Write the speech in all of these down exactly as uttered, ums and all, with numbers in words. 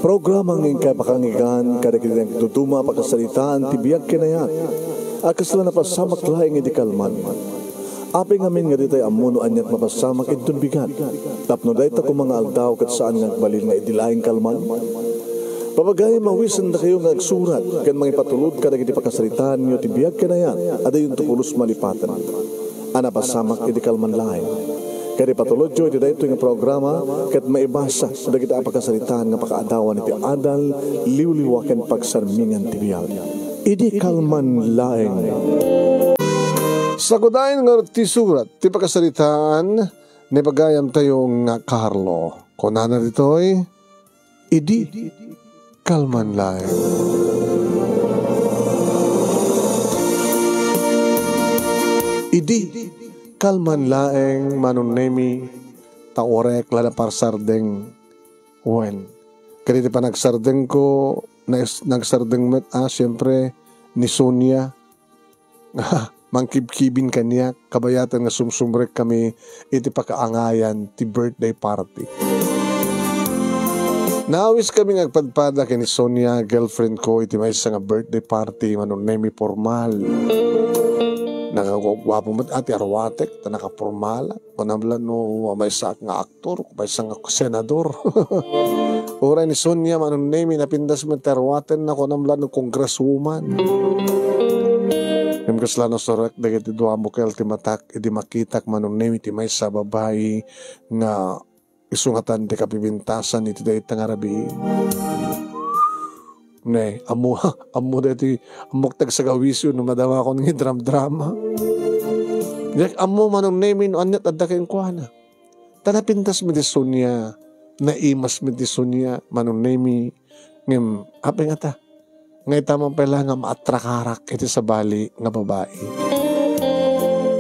Programa nga inkay pakangigan kadagiti nagduduma a pakasaritaan ti biag ken ayat a kasla napasamak laeng idi kalman. Apay ngamin nga ditay ammo no aniat mapasamak inton bigat, tapno dayta koma nga aldaw ket saan nga agbalin nga idi laeng kalman? Papagayam, awisendakayo nga agsurat ken mangipatulod kadagiti pakasaritaanyo ti biag ken ayat a dayonto pulos malipaten a napasamak idi kalman laeng. Ket ipatulodyo iti daytoy nga programa ket maibasa dagiti a pakasaritaan nga pakaadawan iti adal, liwliwa ken pagsarmingan ti biag. Idi kalman laeng. Sagudayen ngarud ti surat ti pakasaritaan ni pagayamtayo nga Carlo. Kunana ditoy, idi kalman laeng. Idi kalman laeng, Manong Nemi, ta uray la naparsardeng. Wen, ket iti panagsardengko, nais-, nagsardeng met, ah, siyempre, ni Sonia. Mangkibkibin kaniak, kabayatan nga sumsumrek kami iti pakaangayan ti birthday party. Naawis kami nga agpadpada ken ni Sonia, girlfriend ko, iti maysa nga birthday party, Manong Nemi, pormal. Nakaguguapo met a ti arwatek, ta nakapormal. Kunam la no maysaak nga aktor, maysa nga senador. Uray ni Sonia, Manong Nemi, napintas met ti arwatenna, kunam la no congresswoman. Ngem kasla nasurek dagiti dua a bukel ti matak idi makitak, Manong Nemi, ti maysa a babai nga isu ngatan ti kapipintasan iti dayta nga rabii. Ne, ammo, ammo daytoy, ammok ti agsagawisyo no madamakon nga idramdrama. Diak ammo, Manong Nemi, no aniat adda kenkuana. Ta napintas met ti Sonia, naimas met ti Sonia, Manong Nemi, ngem apay ngata? Nga ita man pay la nga maatrakarak iti sabali nga babai.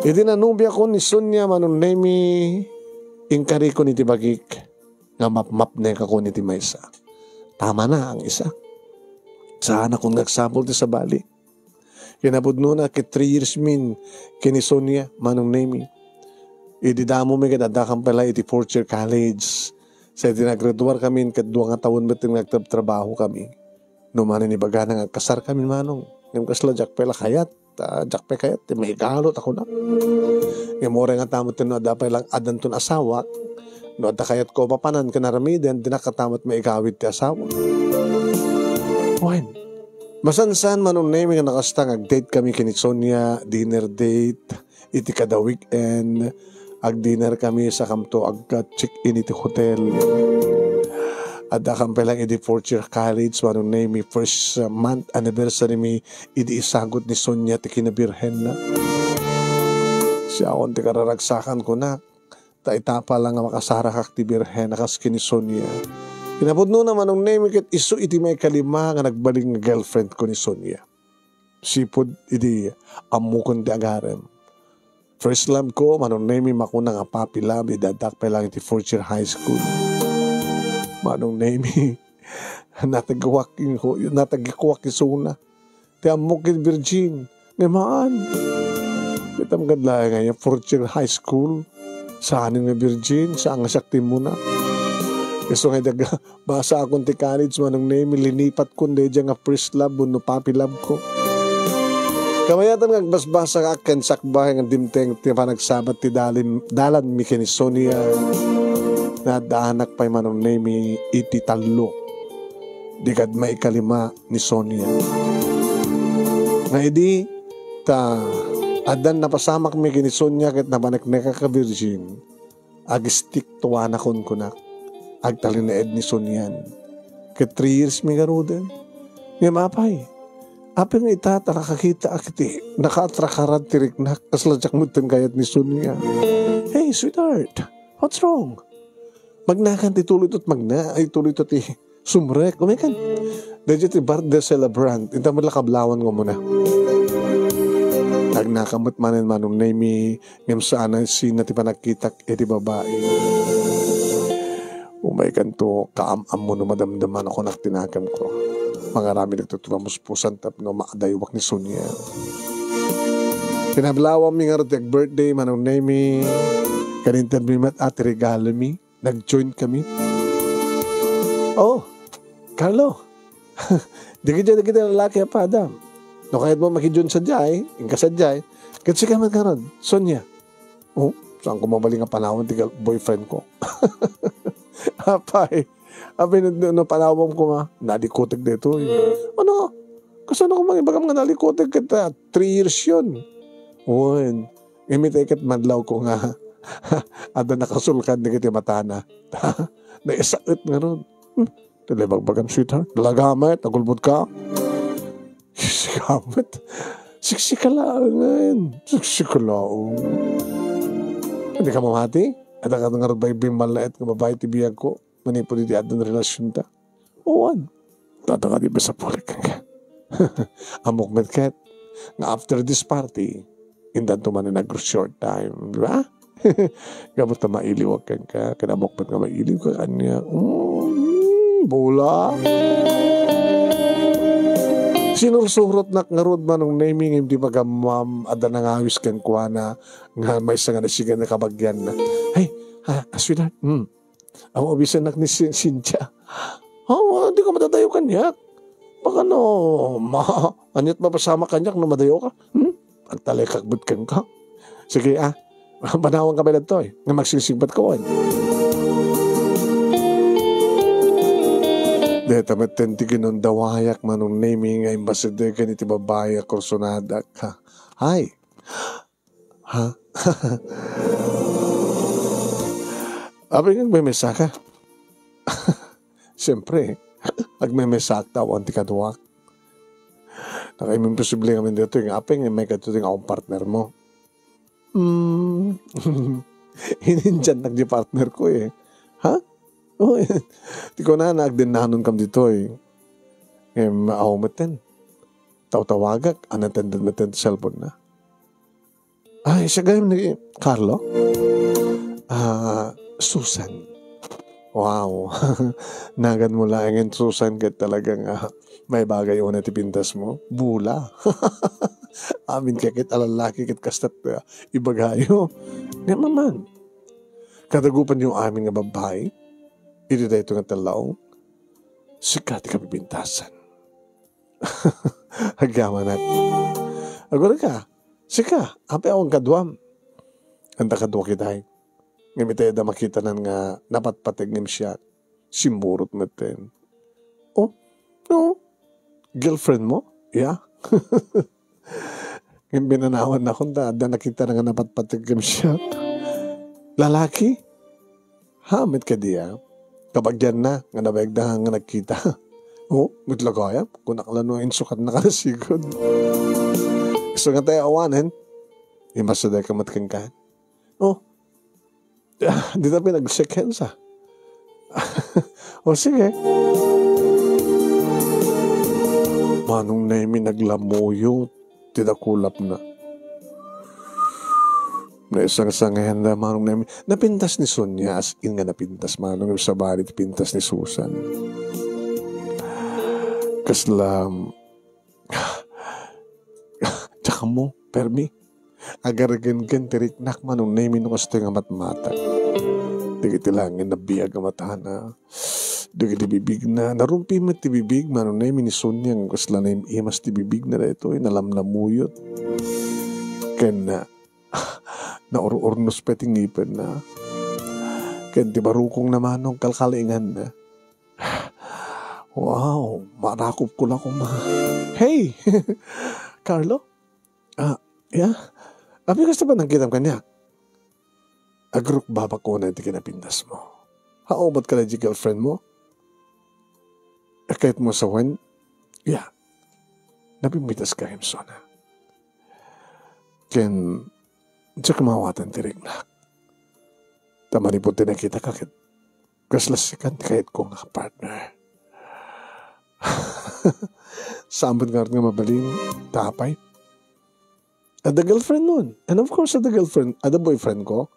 Iti nanubiakon ni Sonia, Manong Nemi, inkarikon iti bagik nga mapmapnekakon iti maysa. Tamana ang isa. Saanakon nga agsapul ti sabali. Kinapudnona ket three years min ken ni Sonia, Manong Nemi. Idi damo mi ket adda kan pay la iti fourth year college. Sa idi naggraduar kami ket dua nga tawen met nga agtrabtrabaho kami. No manen ibagana nga agkasar kami, Manong. Ngem kasla diak pay la kayat, ah, diak pay kayat ti maigalut a kunak. Ngem uray ngata met no adda pay la addanton asawak, no adda kayatko a mapanan ken aramiden, dinak kata met maigawid ti asawak. Wen, masansan, Manong Nemi, nga nakasta nga ag-date kami ken ni Sonia, dinner date, iti kada weekend, agdinner kami, sakamto agka-check-in iti hotel. Adda kan pay la idi fourth year college, Manong Nemi, first, uh, month anniversary mi idi isagut ni Sonia ti kinabirhenna. Siakon ti kararagsakan, kunak, ta ita pay la nga makasarakak ti birhen a kas ken ni Sonia. Kinapudnona, Manong Nemi, ket isu iti maikalima nga nagbalin nga girlfriend ko ni Sonia. Sipud idi ammokon ti agarem. First love ko, Manong Nemi, makuna nga puppy love, idi addak pay lang iti fourth year high school. Manong Nemi, natagikuak, natagikuak isuna. Ti ammok iti virgin. Nga maan. Kitam kad laeng nga fourth year high school. Saan nga virgin, saan nga siak ti immuna. Isu nga idag-, Basa akon ti college, Manong Nemi, linipat kon daydiay nga first love wenno puppy love ko. Kabayatan nga agbasbasa ken sakbay nga dimteng ti panagsabat ti dalin-, dalan mi ken ni Sonia. Naddaanak pay, Manong Nemi, iti tallo. Di kad maikalima ni Sonia. Nga idi, ta, addan napasamak mi ken ni Sonia ket napaneknekak a virgin. Agistik tuana kunkunak. Agtalinaed ni Sonian. Ket three years mi ngaruden. Ngem apay, apay nga ita ta nakakitaak iti nakaatrakaran ti riknak, kasla diak metten kayat ni Sonia. Hey, sweetheart, what's wrong? Magnakan ti tuloy tot magna, ay tuloy tot ti sumrek, umikan. Daydiay ti birthday celebrant, inta met la kablawan nga umuna. Nagnaka met manen Manong Nemi, ngem saan a sina ti panagkitak iti babai. Umaykanto, kaam-ammo no madamdama no kunak ti nakemko. Mangaramidakto ti pamuspusan tapno maadaywak ni Sonia. Pinablawam mi ngarud ti ag-birthday, Manong Nemi. Ken inted mi met a ti regalo mi. Nag-join kami. Oh, Carlo, dagiti, dagiti lalaki a pada. No kayatmo makidiyon sadiay, inka sadiay, ket sika met ngarud, Sonia. Oh, saan ko mabalin nga panawen ti gal-, boyfriend ko? Apay, apay, no, no, no panawem ko nga, nalikutek daytoy. Ano? Kasano ko mangibagam nga nalikutek ket, ah, three years yun? Wen, imitay ket madlaw ko nga, adda nakasulkad dagiti matana. Naisaet ngarud. Hmm, ti ibagbagam, sweetheart. Talaga met, nagulbod ka? Sika met. Siksi ka laengen. Siksi ka laeng. Dika mamati? Adda ka ngarud bay bimmallaet nga babai ti biag ko. Manipud iti addan relasyonta. Uwan. Tataka di basta pulik ka. Ammok met ket. Nga after this party, intanto man nga nag-short time. Di ba? Gapu ta mailiwak kenka, ket ammok met nga mailiw ka kaniak. Mm, bula. Sinursurotnak ngarud, Manong Nemy, ngem di magammoam, adda nangawis kenkuana, nga maysa nga nasigen a kabagianna. Hey, ah, sweetheart, hmm. Aw, abisenak ni Ci-, Cynthia. Oh, di ka madadayo kaniak. Baka no, ma-, aniat mapasamak kaniak no madayo ka? Hmm? Agtalekak bet kenka. Sige, ah. Panawan ka ba daytoy? Nga magsigsigbat ka, wen? Deta met ti kinundawayak, Manong Nemy, nga imbasada ken iti babai a kursonadak, ha? Ay, Ha? Apay nga agmemesa ka? Siyempre, agmemesa ak ta awan ti kaduak. Nakaimposible ngamin daytoy nga apay nga immay kadto ti nga awan partner mo. Hmm. Inindiannak di partner ko eh. Ha? Oh, ti kunana, agdennanon kam ditoy. Ngem, aw metten. Tawtawagak, unattended metten ti cellphone na. Ay, siya gayam ni Carlo? Ah, Susan. Wow. Nagan mo laengen, Susan, ket talaga nga maibagay una ti pintas mo. Bula. Amin kay ket a lalaki ket kasta ti, ah, ibagayo. Ngem man, kadagupanyo amin nga babbai, iti daytoy nga tallaw, sika ti kapipintasan. Agyamanak. Agurayka, sika, apay awan kaduam? Anta kaduak itay. Ngem itay adda makitanan nga napatpateg ngem siak. Simmurot metten. Oh, no? Girlfriend mo? Yeah? Ngem binanawannakon ta adda nakitana nga napatpateg ngem siak. Lalaki? Ha, met kadi, ah. Kabagianna nga nabayagda nga nagkita. Oh, met la gayam, kunak la no insukatna ka sigud. Isu nga tayo awanen, imbasada ka met kenka. Oh, ah, di ta pinag-shake hands, ah. O sige. Manong Nemy naglamuyot ti dakulapna. Naisangsangayan da Manong Nemy. Napintas ni Sonia, as in nga napintas, Manong, sabali ti pintas ni Susan. Kasla, diak ammo, permi. Agaregen ken ti riknak, Manong Nemy, no kastoy nga matmatak. Dagiti langin nabiag a matana. Dagiti bibigna, narumpi met ti bibig, Manong Nemy, ni Sonia, nga kasla naim-imas ti bibigna daytoy, nalamlamuyot. Ken, ah, naur-urnos pay ti ngipenna. Ken ti barukongna, Manong, kalkalinganna. Wow, marakop ko la koma. Hey! Carlo? Ah, yeah? Apay kasta ba nagkitam kaniak? Agrukbabak ko na iti kinapintas mo. Haubat ka na di girlfriend mo? Akayat mo sa wen? Yeah. Napimitas ka, Imsona. Ken, diak mawatan ti riknak. Ta manipud ti nakita ka ket kasla sikan ti kayatko nga partner. Saan met ngarud nga mabalin, ta apay? Adda girlfriend mo. And of course, adda girlfriend, adda boyfriend ko.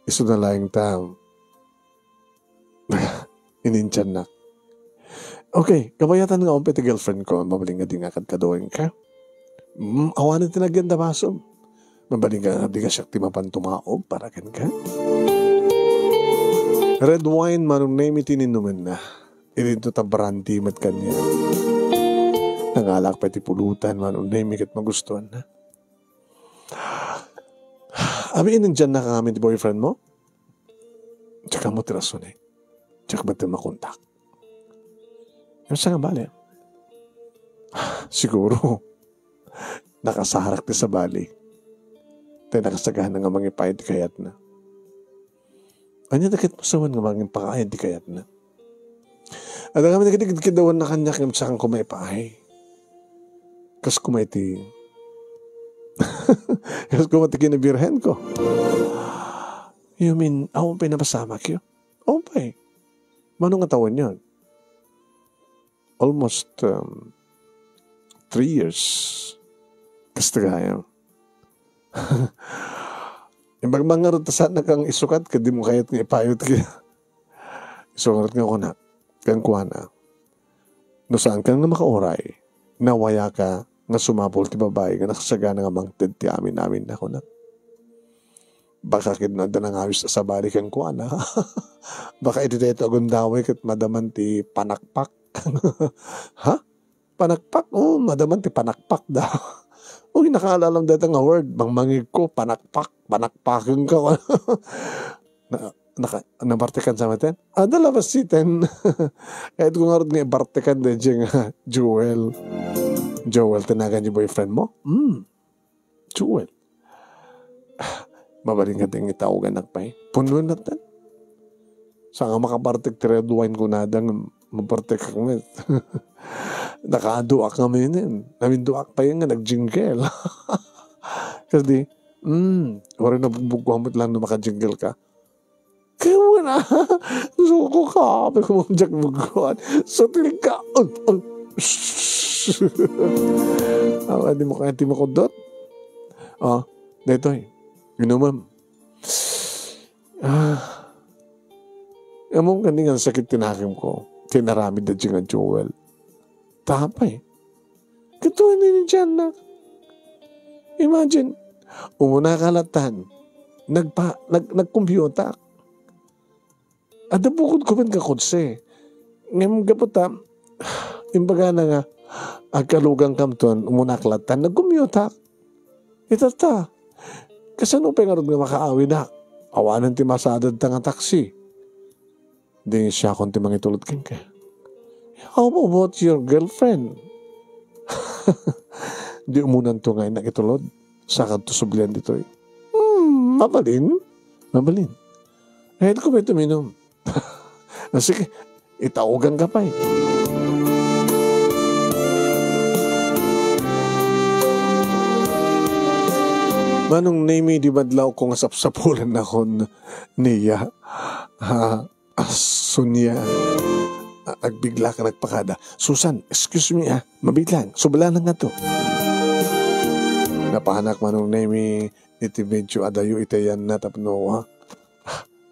Isu na laeng ta. Inintiannak. Okay, kabayatan nga umpay ti girlfriend ko, mabalin nga di nga kadkaduaen ka. Mm, awanen ti nagyan da basom. Mabalin nga di nga siak ti mapan tumaob para kenka. Red wine, Manong Nemy, ti inumenna. Idinto ta brandy met kaniak. Nangalak pay ti pulutan, Manong Nemy, ket magustuanna. Amin, nandiannaka ngamin ti boyfriend mo? Diak ammo ti rason, eh. Diak met makontak. Ngem saan nga bale? Siguro, nakasarak ti sabali. Tay nakasagana nga mangipaay ti kayatna. Ania dagiti masawen nga mangipaay ti kayatna? Adda kami dagiti kidkidawanna kaniak ngem saan ko maipaay. Kas kuma iti, kas kuma ti kinabirhen ko. You mean, awan pay napasamak yo? Awan pay. Mano nga tawen yon? Almost, um, three years. Kasta gayam. Imbag mangarod ta saan nakang isukat, ket di mo kayat nga ipayot kaya. Isu ngarud nga kuna, kenkuana, "No saanka nga makauray, nawayaka nga sumapul ti babai nga nakasagana nga mangted ti amin-amin na," kuna. Baka ket no adda nangawis a sabali kenkuana. Baka iti daytoy a gundaway ket madaman ti panakpak. Ha? Panakpak? Oo, madaman ti panakpak da. Uy, nakaalalam dayta nga word. Mangmangig ko, panakpak, panakpaken ka. Na, naka, nabartekan sa maten? Adda labas siten. Kayat ko ngarud nga ibartekan da dyan nga Joel. Joel, tinagan yung boyfriend mo? Hmm. Joel. Mabalin nga ding itawgan pay. Punuan natin. Sa nga makapartek ti red wine ko nadang mapartek ak met. Nakaduak nga menen. Namin duak pa yun nga nagjinggel. Kasi di, mm, wari na bugbugwa met lang no makajinggel ka. Kaya mo na, suko ka, pero kung diak bugbugwa, sutil ka. Ay, ay. Awa, di mo kaya, di mo kudot. Ah, daytoy, inumam. Ah. Among kani nga sakit ti nakem ko. Tinaramid da nga Joel. Tapay. Katuan ni Diana. Imagine, umuna ka latan. Nagpa, nag, nagkompyuta. Adda bukod ko man ka kotse. Ngem gapu ta, imbaga na nga, agkalugan kamton, umuna ka latan. Nagkompyuta. Itatta, kasano pay ngarud nga makaawidak? Awanen ti masadadta nga taksi. Di siakon ti mangitulod kenka. How about your girlfriend? Di umunanto nga innak itulod? Sakadto sublian ditoy. Hmm, mabalin? Mabalin. Ayan ko ba ito minum? Ah, sige, itaugan ka pay. Manong Nemy, di madlaw ko nga sapsapulan nakon niya. Ha, asunia. A-, agbigla ka nagpakada. Susan, excuse me, ah. Mabitlang, subala na nga to. Napanak Manong Nemy, iti medyo adayo itayan na tapno, ha?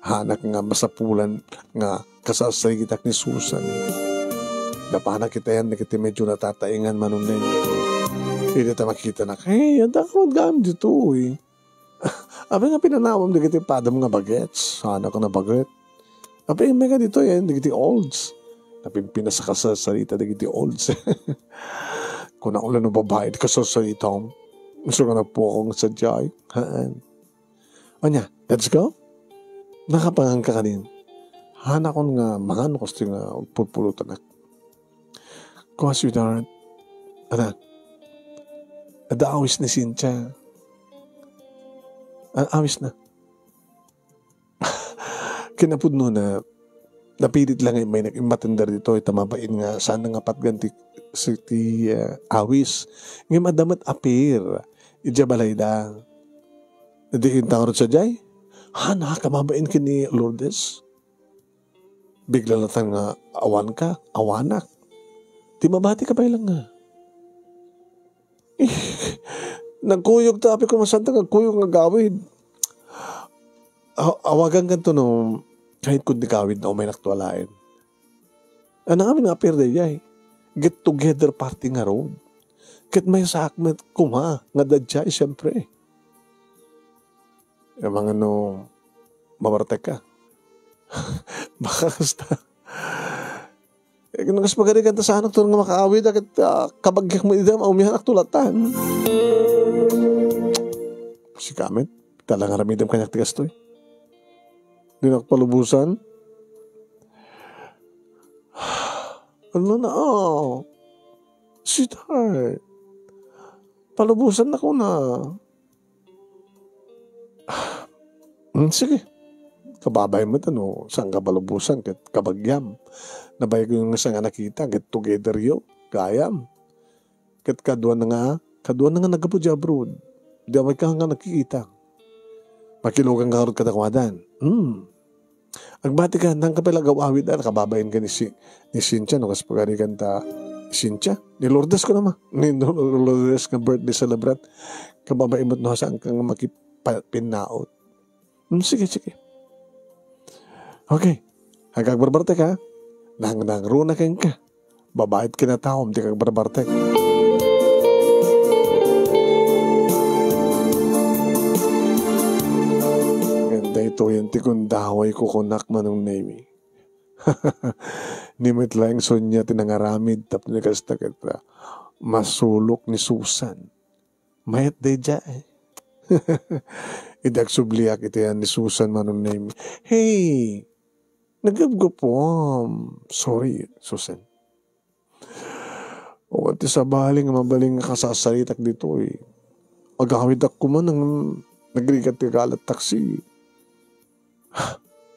Hanak nga masapulan nga kasasaitak ni Susan. Napanak itayan dagiti medyo natataingan Manong Neng. Iti ta makita na, "Hey, adda ka met gayam ditoy. Apay nga pinanawam dagiti padam nga bagets?" Hanak nga baget. "Apay nga ditoy, eh, dagiti olds." Napimpinas a kasasarita dagiti olds. Kuna ulo no babae, di kasasarita. Gusto nga napukaw nga sadiay. Haan. Ania, let's go? Nakapangan ka kanin? Hanakon nga mangan no kasta nga pulpulutan ak. Kuan, sweetheart. Ana, adda awis ni Cynthia. Ah, awis na. Kinapudno na, napilit lang nga immay nag-, immatender ditoy, ta mabain nga saan nga patgan ti, si, ti, ah, awis. Ngem adda met apir. Idiay balayda. Idi intang rod sadiay, "Hana, ka mabain ken ni Lourdes? Bigla latan nga awan ka, awanak. Di mabati ka pay lang nga." Nagkuyog ta, apir ko, masanta nga kuyog nga gawid. Aw-, awagan kanto no, kahit kundi gawid na umaynak to alaen. Ana ngamin nga apir daydiay? Get together party ngarud. Ket maysaak met koma nga daydiay, siempre. Amangan no mabartek ka. Baka kasta. Eh, no kas pagarigan ta saanak to nga makaawid, ket, ah, kabagiak mo ida, maumianak tulatan. Sika met, talaga ramidem kaniak ti kastoy. Dinak palubosan. Ano na, oh. Sweetheart. Palubosan na ko na. Hmm, sige. Kababain mo ita no, saan ka palubosan, ket kabagiam. Nabayag yung nga saan nga nakita, get together yo, gayam. Ket kadua na nga, kadua na nga naggapu di abroad. Di amay ka nga nakikita. Makilugan ka ngarud kadakuadan. Hmm. Agbati ka, nang ka pala gaw-awid, ah, nakababain ka ni si, ni Cynthia, no? Kas pagarigan ta, Cynthia? Ni Lourdes ko naman. Ni Lourdes nga birthday celebrant. Kababain mo, no, saan ka nga makipinnaot? Hmm, sige, sige. Okay. Agagbarbartek, ha? Nang, nang, runa kenka. Babaet kinataom ti kagbarbartek. Ngem daytoyen ti gundaway ko kunak, Manong Nemi. Ni met laeng Sonia ti nangaramid tapno kasta ket, ah, masulok ni Susan. Mayat daydiay. Idi agsubliak iti ni Susan, Manong Nemi. Hey, nagapgapom. Sorry, Susan. O, ti sabali nga mabalin nga kasasaritak ditoy. Agawidak koma nang nagrigat ti galat taksi.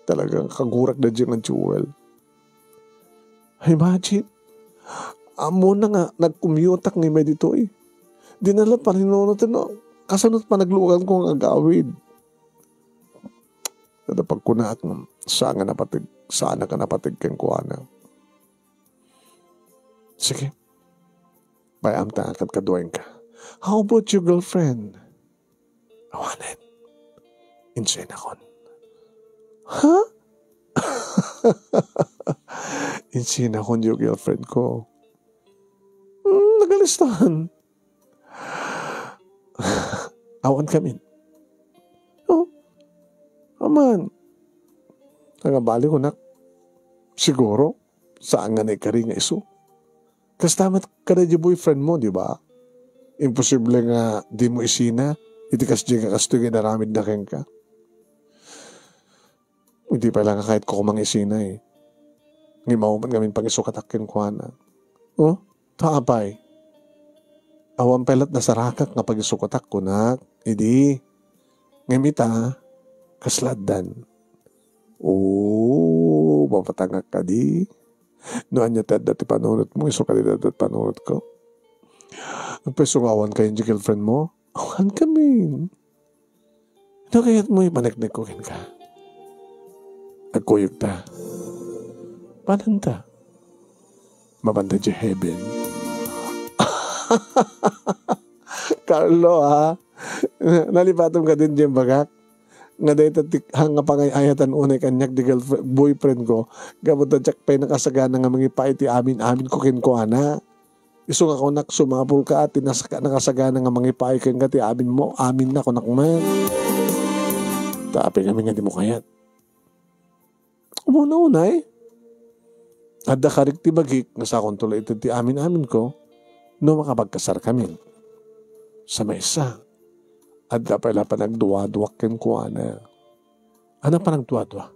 Talagang kagurak da dyan nga Jewel. Imagine, amo na nga nagkumyutak nga imay ditoy. Di na la paninunot no, kasanot panaglugan ko nga agawid. Kada pagkunaak nga, saan nga napateg, saan ka napateg kenkuana. Sige. Payam ta kat kaduain ka. How about your girlfriend? Awanen. Insinakon. Ha? Insinakon your girlfriend ko. Hmm, nagalistan. Awan kami. Oh, aman. Nangabali ko, nak. Siguro, saan nga naikari nga isu. Kasta met kada di boyfriend mo, di ba? Imposible nga di mo isina, iti kasdi nga kastoy nga inaramid na kenka. Hindi pa lang kahit ko kumang isina eh. Ngimaw man ngamin pangisukatak kenkuana. Oh, ta apay. Awan pelat nasarakak nga pagisukatak kunak. Idi, ngem ita, kasladdan. Oo, mapatangak kadi. No anya ti adda ti panunot mo, isu kadi adda ti panunot ko. Agpayso nga awan kayo di girlfriend mo? Awan kami. No kayat mo ipaneknek ko kenka. Agkuyog ta. Panan ta? Mabanda di heaven. Carlo, ha? Nalipatom ka din di bagak? Nga dayta ti, ha, nga pangay-ayatan unay kaniak di girlfriend, boyfriend ko. Gapu ta diak pay nakasagana nga mangipaay ti amin-amin ko kenkuana. Isu nga kunak, sumapul ka, ti nasaka-, nakasagana nga mangipaay kenka ti amin mo, amin na kunak man. Ta apay kami nga di mo kayat. Umuna-una, eh. Adda karik ti bagik nga sakonto la ited ti amin-amin ko no makapagkasar kami. Sa maysa, adda pay la panagduaduak kenkuana. Ano panagduadua?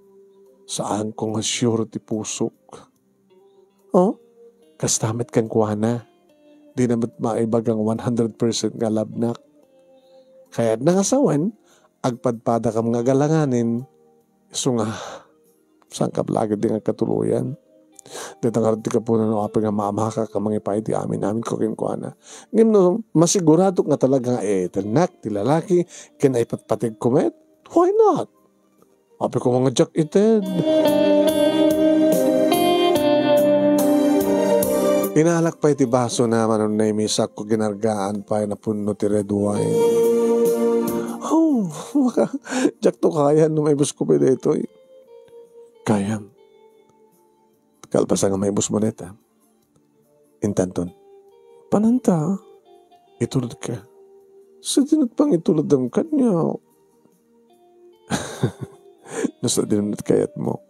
Saan ko nga sure ti pusok. Oh, kasta met kenkuana. Di na met maibagang one hundred percent nga love nak. Kayat na nga sawen, agpadpadakam nga agalanganin, isu nga, saan ka lagi di nga katuloyan? Deta nga ti kapuna no apay nga maamaka ka mangipaay ti amin-amin ko kenkuana. Ngem no, masiguradok nga talaga nga, eh, ti lalaki, ken ay patpatig ko met, why not? Apay ko nga diak ited. Inalak pay ti baso na manong naimisak ko ginargaan pay napunno ti red wine. Oh, maka, diak to kaya no maibus ko pay daytoy. Kayam. Kalpasan nga maibus mo deta. Intanton, pananta, itulod ka. Sa dinut pang itulod ang kanya. Nasa dinut kayat mo.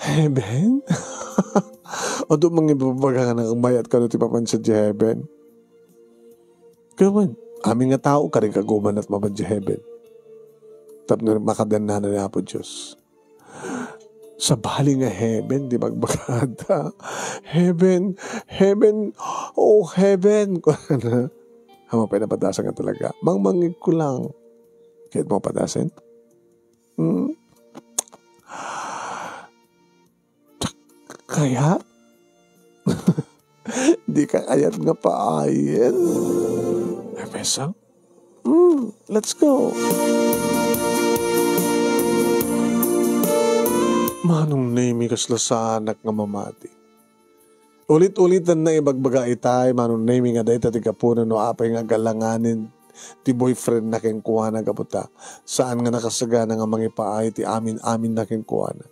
Heaven? Adu mangibabaga nga nagmayat kano ti mapan sadiay heaven. Kaya man, amin nga tao, kari kaguman at mapan sadiay heaven. Tapno makadannana ni Apo Dios. Sabali nga heaven, di magbagada. Heaven, heaven, oh heaven. Hama pay napadasan nga talaga. Mangmangig ko lang. Kaya mo padasan? Hmm? Kaya? Di ka kayat nga paayen? Ay, mesang? Hmm, let's go. Manong Nemi, kasla saanak nga mamati. Ulit-ulitan na ibagbaga itay, Manong Nemi, nga dayta ti gapuna no apay nga agalanganin ti boyfriend na kenkuana gapu ta saan nga nakasagana nga mangipaay ti amin-amin na kenkuana.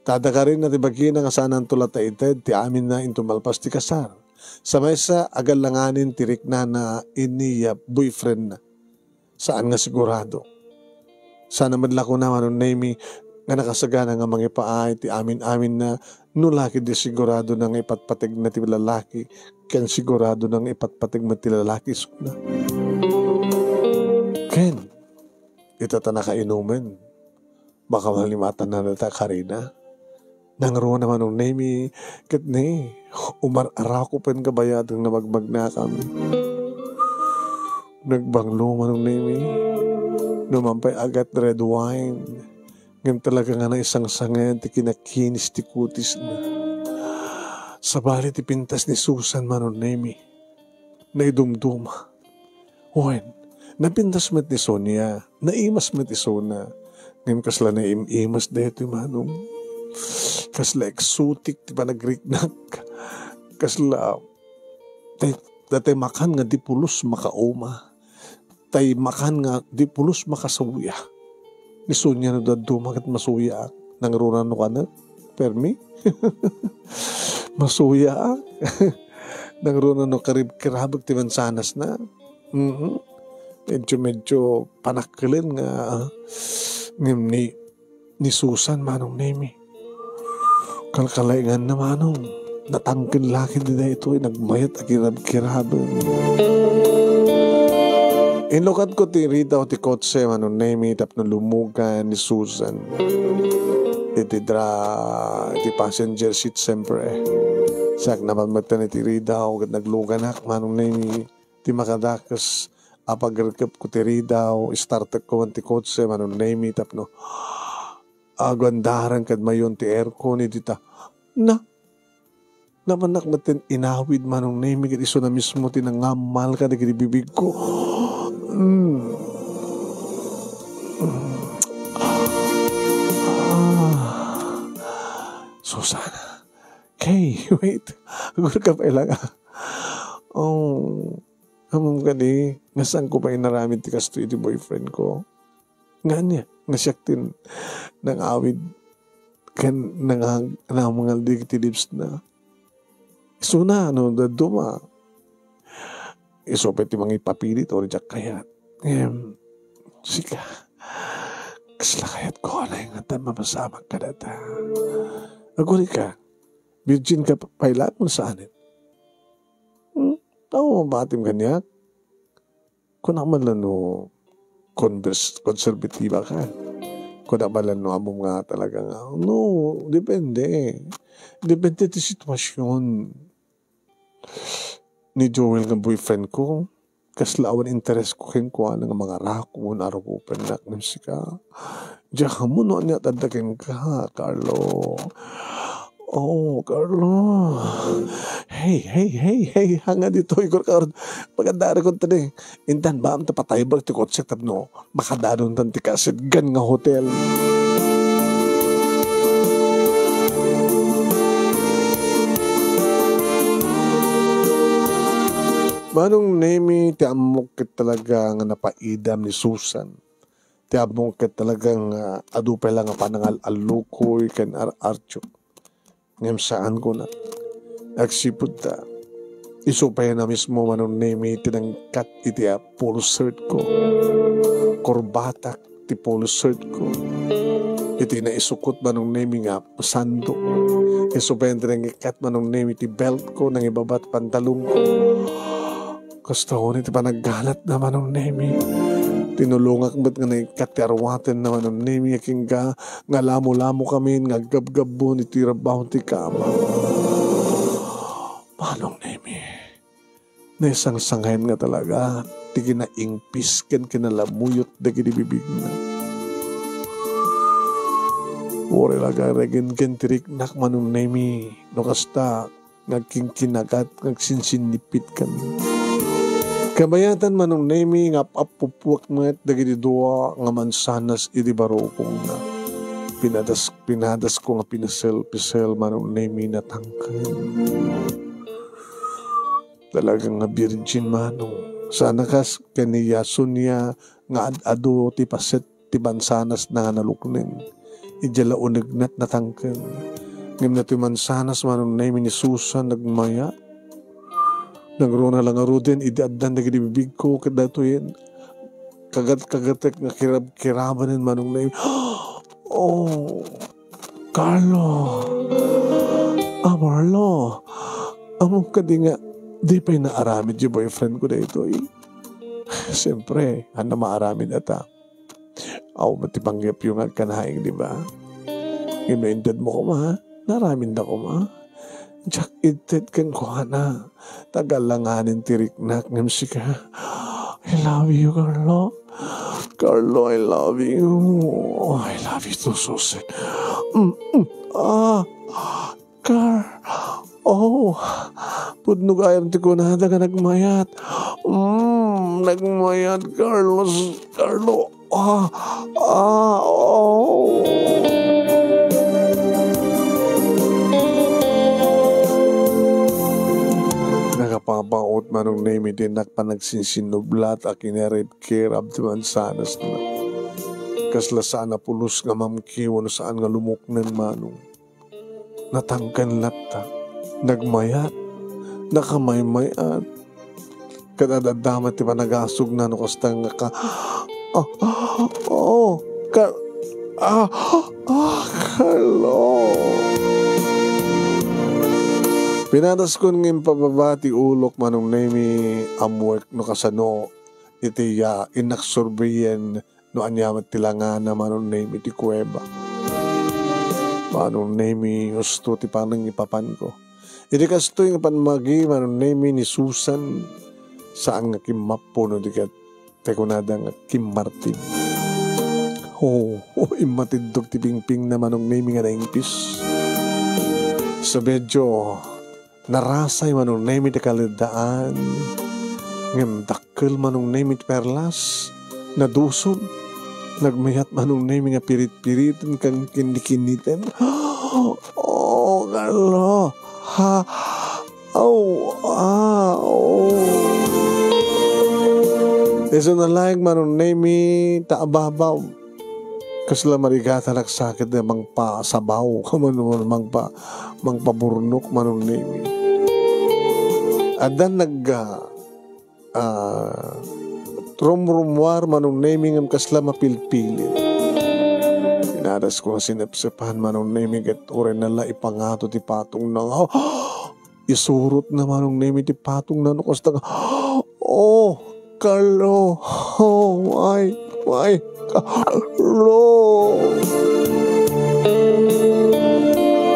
Tadakarin na ti bagina nga saananto la ta ited ti aminna inton malpas ti kasar. Sa maysa, agalanganin ti riknana iniya boyfriend na. Saan nga sigurado. Sana met la kuna, Manong Nemi, nga nakasagana nga mangipaay ti amin-amin na no laki di sigurado na nga ipatpategna ti lalaki ken sigurado na nga ipatpateg met ti lalaki isuna. Ken, ita ta nakainumen. Baka malimatan na ta karina. Nangruna Manong Nemi, ket ni, umar-arako pen kabayat nga magmagnakam. Nagbanglo Manong Nemi, no man pay agat red wine, ngem talaga nga naisangsangen ti kinakinis ti kutisna. Sabali ti pintas ni Susan Manong Nemi, naidumduma. Wen, napintas met ni Sonia, naimas met isuna. Ngem kasla naim-imas daytoy Manong. Kasla eksotik ti panagriknak. Kasla, tay, tay makan nga di pulos makauma. Tay makan nga di pulos makasuya. Ni Sonia no dadduma ket masuyaak. Nangruna no kanek, permi? Masuyaak. Nangruna no karib-, kirabek ti mansanasna. Mhm. Medyo, medyo panakkelen nga, ah, ngem ni, ni Susan, Manong Nemi. Kalkalainganna, Manong. Natangken laki di daytoy, nagmayat a kirab-kirabeng. Inlukatko ti ridaw ti kotse, Manong Nemi, tapno lumugan ni Susan. Iti dra-, iti passenger seat, siyempre. Siak naman met iti ridaw, ket nagluganak, Manong Nemi. Ti makadakes a pagrekepko ti ridaw, istartekko man ti kotse, Manong Nemi, tapno aguandaren kad mayon ti aircon, idi ta, na, napanak metten inawid, Manong Nemi, ket isuna mismo ti nangammal kadagiti bibigko. Mm. Mm. Ah. Susana. Hey, wait. Agurka pay lang, ah. Oh. Ammom kadi, nga saanko pay inaramid ti kastoy iti boyfriend ko. Nga ania, nga siak ti nangawid ken nang-, nangamangal dagiti lips na. Isuna, no, dadduma. Isu pay ti mangipapilit, o diak kayat. Ngem, sika, kasla kayatko, naingatan mapasamak kadata. Agurika, virgin ka pa-, pay lang, no saanen? Hmm? Aw, mabatim kaniak? Kunak man lang no convers-, konserbatiba ka. Kunak man lang no ammom nga talaga nga, no, depende. Depende ti sitwasyon. Ni Joel nga boyfriend ko, kasla awan interes ko kenkuana nga mangarakon, arukopennak ngem sika. Diak ammo no ania ti adda kenka, Carlo. Oh, Carlo. Hey, hey, hey, hey, hanga ditoy, Carlo. Pagandari ko tadi. Intan, baam ta pataybag ti kotsek tapno makadanon tan ti kasidgan nga hotel. Manong Nemi, ti ammok ket talaga nga napaidam ni Susan. Ti ammok ket talaga nga adu pay la nga panangal-allukoy ken ar-artiok. Ngem saan, kuna. Agsipud ta, isu pay a mismo Manong Nemi ti nangkat iti a polo shirt ko. Kurbatak ti polo shirt ko. iti naisukot Manong Nemi nga sando. Isu pay ti nangikat Manong Nemi ti belt ko, nangibabat pantalon ko. Kasta unay ti panaggalatna Manong Nemi. Tinulongak met nga nangikkat ti arwatenna Manong Nemi, agingga nga lamo-lamo kami nga aggabgabbon iti rabaw ti kama. Manong Nemi, naisangsangayan nga talaga ti kinaingpis ken kinalamuyot dagiti bibigna. Uray la nga regen ken ti riknak Manong Nemi, no kasta, nga agkinkinagat, nga agsinsinnippit kami. Kabayatan Manong Nemi nga ap-appupuak met dagiti dua nga mansanas iti barukongna. Pinadas, pinadas ko nga pinesel-pisel Manong Nemi, natangken. Talaga nga birgin Manong. Sana kas ken ni Yasonia nga ad-adu ti paset ti mansanasna nga nalukneng. Idiay la unegna natangken. Ngem daytoy mansanas Manong Nemi ni Susan nagmayat. Nangruna la ngaruden idi addan dagiti bibigko ket daytoyen kagat-kagatek nga kirab-kirabanen Manong Nemi. Oh, Carlo. Ah, Marlo. Ammom kadi nga di pay naaramid ti boyfriend ko daytoy? Siyempre, ania maaramid ata? Awan met ti panggepyo nga agkanaing, di ba? Ngem no intedmo koma, naaramidna koma. Diak inted kenkuana. Tagal la nganin ti riknak ngem sika. I love you, Carlo. Carlo, I love you. I love you too, Susan. Mm, mm. Ah, Car-, oh, pudno gayam ti kunada nga nagmayat. Mm, nagmayat, Carlos, Carlo. Ah, ah, oh. Nakapapaot Manong Nemi ti innak panagsinsinnublat a kinaribkirab ti mansanasna. Kasla saan a pulos nga mamkiw wenno saan nga lumukneng Manong. Natangken latta. Nagmayat. Nakamaymay-at. Ket ad-adda met ti panagasugna no kasta nga ka-, ah, ah, oh, ka-, ah, ah, Carlo. Pinadaskon nga impababa ti ulok Manong Nemi, ammoek no kasano iti, ah, innak surveyen no ania met ti langana Manong Nemi ti kuweba. Manong Nemi, husto ti panangipapanko. Idi kastoy nga pammagi Manong Nemi ni Susan, saan nga kimmappo no di ket ti kunada nga kimmartin. Oh, oh, immatiddog ti pingpingna Manong Nemi nga naingpis. Sa medyo narasay Manong Nemi ti kaleddaan, ngem dakkel Manong Nemi ti perlas, nadusol, nagmayat Manong Nemi nga pirit-piriten ken kinnikinniten. Oh, Carlo. Ha? Oh, ah, oh. Isu nalaing Manong Nemi ta ababaw. Kasla marigatan a sakit nga mangpasabaw, kaman, mangpa-, mangpaburnok Manong Nemi. Addan nag-, ah, ah, rumrummuar Manong Nemi ngem kasla mapilpilit. Pinadasko nga sinepsepan Manong Nemi ket uray na la ipangato ti patongna nga, isurotna Manong Nemi ti patongna no kasta nga, "Oh, Carlo! Oh, my, my Carlo!"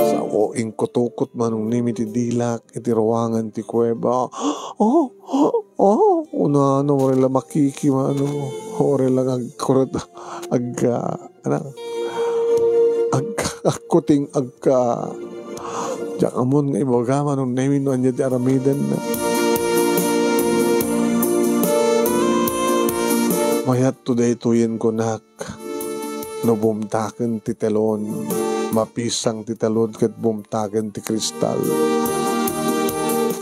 Sao inkutukot Manong Nemi ti dilak iti ruangan ti kuweba. "Oh, oh, oh, unana, uray la makiki, Manong. Uray la agkuret, ag-, ah, Anak, ag-, agkuting agka. Diak ammon nga ibaga Manong Nemi no ania ti aramidenna. Mayat to daytoyen kunak. No bumtaken ti telon, mapisang ti telon ket bumtaken ti kristal.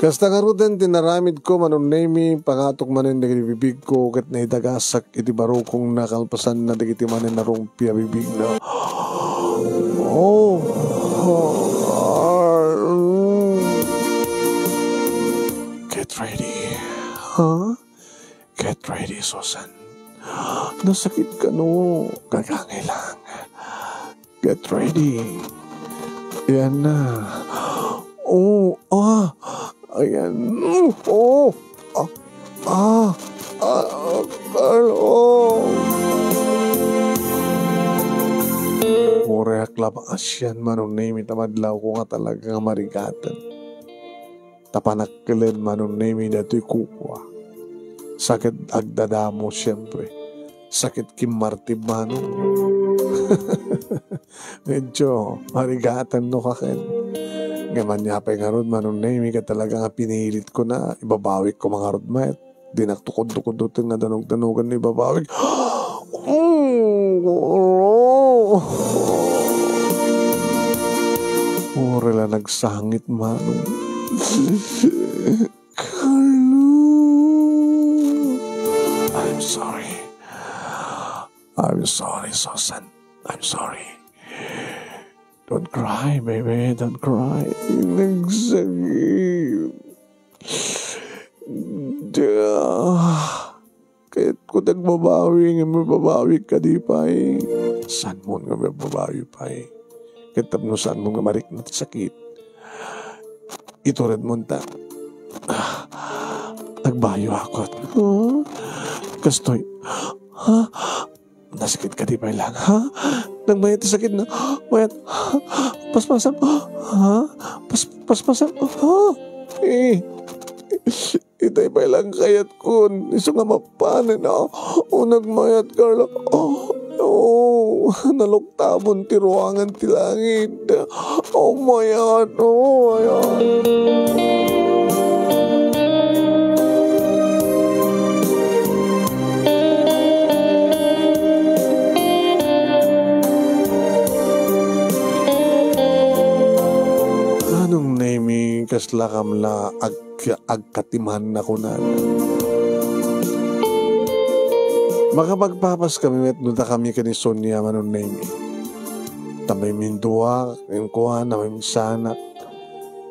Kasta ngaruden ti naramidko Manong Nemi, pangatok manen dagiti bibigko ket naidagasak iti barukongna kalpasanna dagiti manen a rungpi a bibigna. Oh, oh, ah, mm. Get ready. Huh? Get ready, Susan. Nasakit kano? Gagangay lang. Get ready. Ayan na. Oh, ah. Ayan. Oh, ah. Ah. Ah, Carlo. Uray ak la maasian, Manong Nemy, ta madlawko nga talaga nga marigaten. Ta panakkelen, Manong Nemy, datoy kukua. Sakit agdadamo, siempre. Sakit kimmartib, Manong. Medyo marigaten no kaken. Ngem ania pay ngarud, Manong Nemy, ket talaga nga pinilitko na, ibabawikko man ngarud met. Dinak tukod-tukodoten nga danog-danogan no ibabawik. Oh, Carlo. Uray la nagsangit, Manong. Carlo. I'm sorry. I'm sorry, Susan. I'm sorry. Don't cry, baby. Don't cry. Nagsakit. Da. Ket kung nagbabawi, nga mababawi ka di pay. Saan mo nga mababawi pay? Ket tapno saan mo nga marikna ti sakit? Itured mo ta. Ah, nagbayo ako. Ha? Kastoy. Ha? Nasakit ka di pay lang, ha? Nagmayat ti sakit na. Mayat. Paspasam. Ha? Pas paspasam. Ha? Eh. Itay pay lang kayatkon. Isu nga mapanen, ah. O nagmayat, Carlo. Oh, oh. Naluktabon ti ruangan ti langit. Oh my God, oh my God. Manong Nemy, kasla kam la ag-, agkatiman a kunana. Makapagpapas kami met no dakami ken ni Sonia, Manong Nemy. Ta maymin dua, kenkuana, maymin sanak.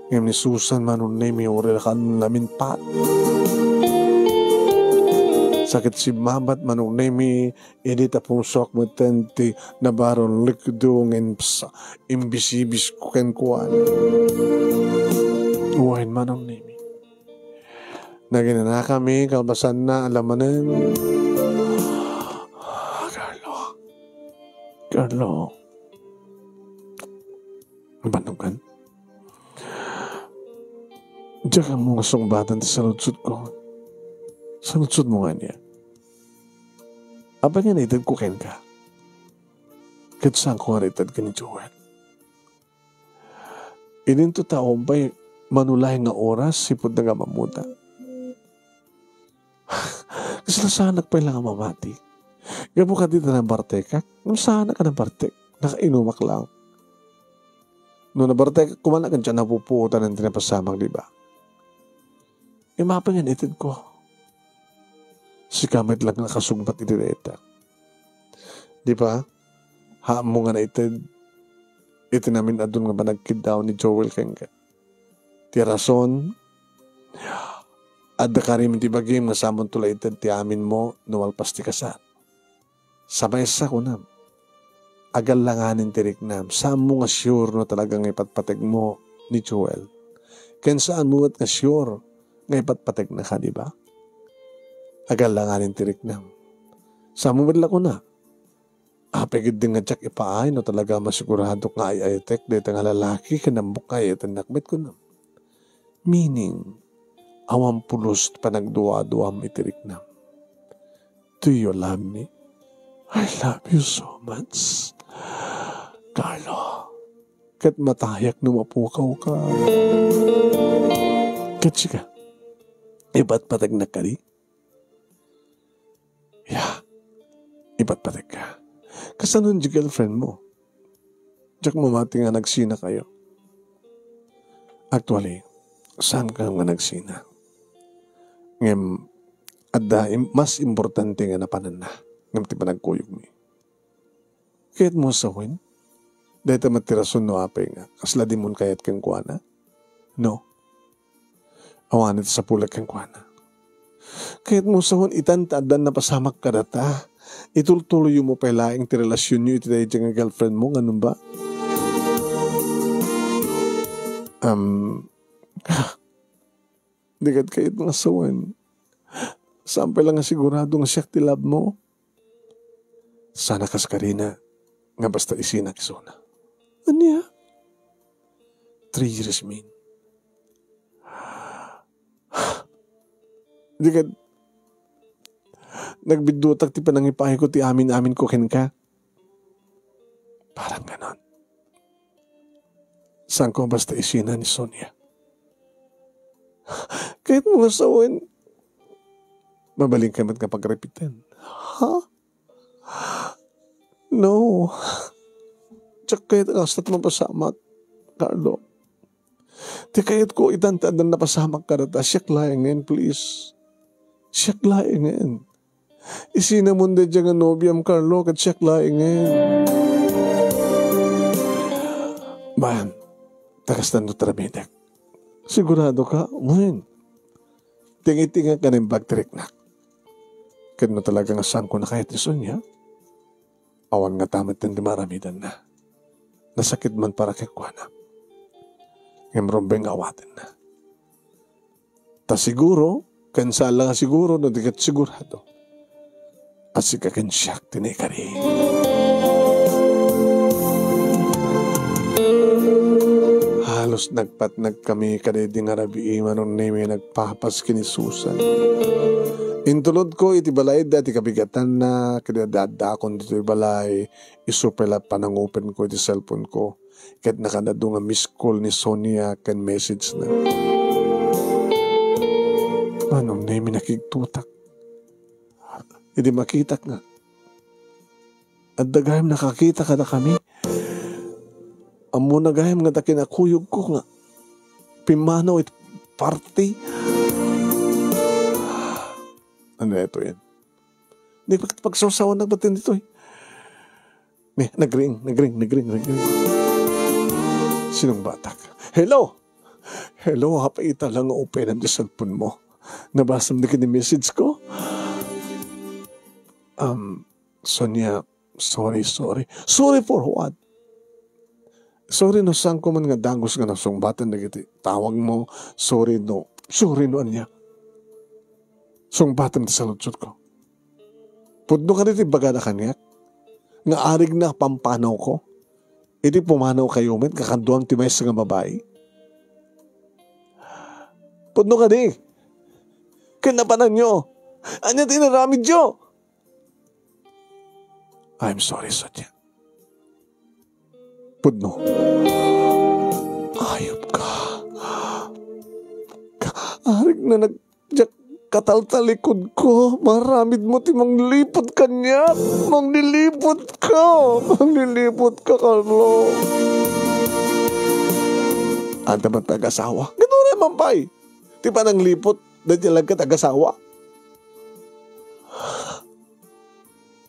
Ngem ni Susan, Manong Nemy, uray la kan laminpat. Sakit simmabat, Manong Nemy, idi ta pusoak metten ti nabaron likdo ngem sa-, imbisibisko kenkuana. Wen, Manong Nemy. Naginanakami, kalpasanna, ala manen. Carlo. Carlo. Nabannogan? Diak ammo nga sungbatan ti saludsodko. Saludsodmo nga ania? Apay nga naitedko kenka? Ket saanko nga naited ken ni Joel? Idinto ta umpay manulay nga oras, sipud nga mamuta. Kasla saanak pay lang a mamati. Gapu kadi ta nabartekak, ngem saanak a nabartek. Nakainumak lang. No nabartekak koma, ket diak napupuotan ti napasamak, di ba? Ngem apay nga naitedko? Sika met lang nakasungbat iti dayta. Di ba? Haanmo nga naited iti namin-adun nga panagkiddaw ni Joel kenka. Ti rason, adda karim iti bagim nga saanmonto la ited ti aminmo no malpas ti kasar. Sa maysa, kunam, agallanganin ti riknam. Saanmo nga sure no talaga nga ipatpategmo ni Joel. Ken saanmo met nga sure nga ipatpategnaka, di ba? Agallanganin ti riknam. Saanmo met la kuna, apay ketdi nga diak ipaay no talaga masiguradok nga ay-ayatek dayta nga lalaki ken ammok nga ay-ayatennak met, kunam. Meaning, awan pulos ti panagduaduam iti riknam. Do you love me? I love you so much, Carlo. Ket matayak no mapukawka. Ket sika, ipatpategnak kadi? Ya, ipatpategka. Kasano ti girlfriend mo? Diak mamati nga nagsinakayo. Actually, saanka nga nagsina. Ngem, adda im-, mas importante nga napananna ngem ti panagkuyogmi. Kayatmo a sawen? Dayta met ti rason no apay nga kasla dimon kayat kenkuana? No. Awan iti sapulek kenkuana. Kayatmo a sawen, itan ta addan napasamak kadata. Itultuloyyo pay laeng ti relasionyo iti daydiay nga girlfriend mo, nganum ba? Um, di kad kayat nga sawen. Saan pay la nga sigurado nga siak ti love mo? Sana kas karina nga basta isinak isuna. Ania? Three years, min. Di kad nagbiddutak ti panangipayko ti amin-amin ko kenka. Parang ganon. Saan ko basta isina ni Sonia? Kayat mo nga sawen. Mabalin ka met nga pagrepiten. Ha? No. Diak kayat nga kastat mapasamak, Carlo. Ti kayatko itan ti addan napasamak kadata. Siak laengen, please. Siak laengen. Isinamon daydiay nga nobiam, Carlo, ket siak laengen. Bayan, ta kastan no tramidek. Sigurado ka? Wen. Tingitinga ka naimbag ti riknak. Ket no talaga nga saan ko nakayat ni Sonia, awan ngata met ti maaramidanna. Nasakit man para kenkuana. Ngem rumbeng nga awatenna. Ta siguro, ken saan la nga siguro, no di ket sigurado, a sika ken siak ti naikari. Halos nagpatnagkami kadaydi nga rabii, Manong Nemi, nagpapas ken ni Susan. Intulodko iti balay da ti kabigatanna, ket adda-addakon ditoy balay, isu pay la panangupenko iti cellphone ko. Ket nakadadu nga miss call ni Sonia ken message na. Manong Nemi, nakigtutak. Idi makitak nga, adda gayam nakakita kadakami. Ammona gayam nga dakes a kuyogko nga pimmanaw iti party. Ano ito yan? Di pag-, pagsawsawan na batin dito eh. Ni, nagring, nagring, nagring, nagring. Sinong batak? Hello? Hello, apay ita lang nga openan ti cellphone mo? Nabasam di kini message ko? Um, Sonia, sorry, sorry. Sorry for what? Sorry no saan ko man nga dagus nga nasungbatan dagiti tawag mo. Sorry no, sorry no ania. Sungbatam ti saludsod ko. Pudno kadi ti ibagada kaniak nga arigna a pampanaw ko iti pumanaw kayo met nga kaduam ti maysa nga babai? Pudno kadi? Ken napananyo? Ania ti inaramidyo? I'm sorry, Sonia. Pudno. Ayop ka. Ka-, arigna nag-, diak kataltalikod ko. Maramid mo ti mangliput kaniak. Mangliliput ka. Mangliliput ka, Carlo. Anta man pag-asawa. Ganun man pay. Ti panangliput, dati lang ka tag-asawa.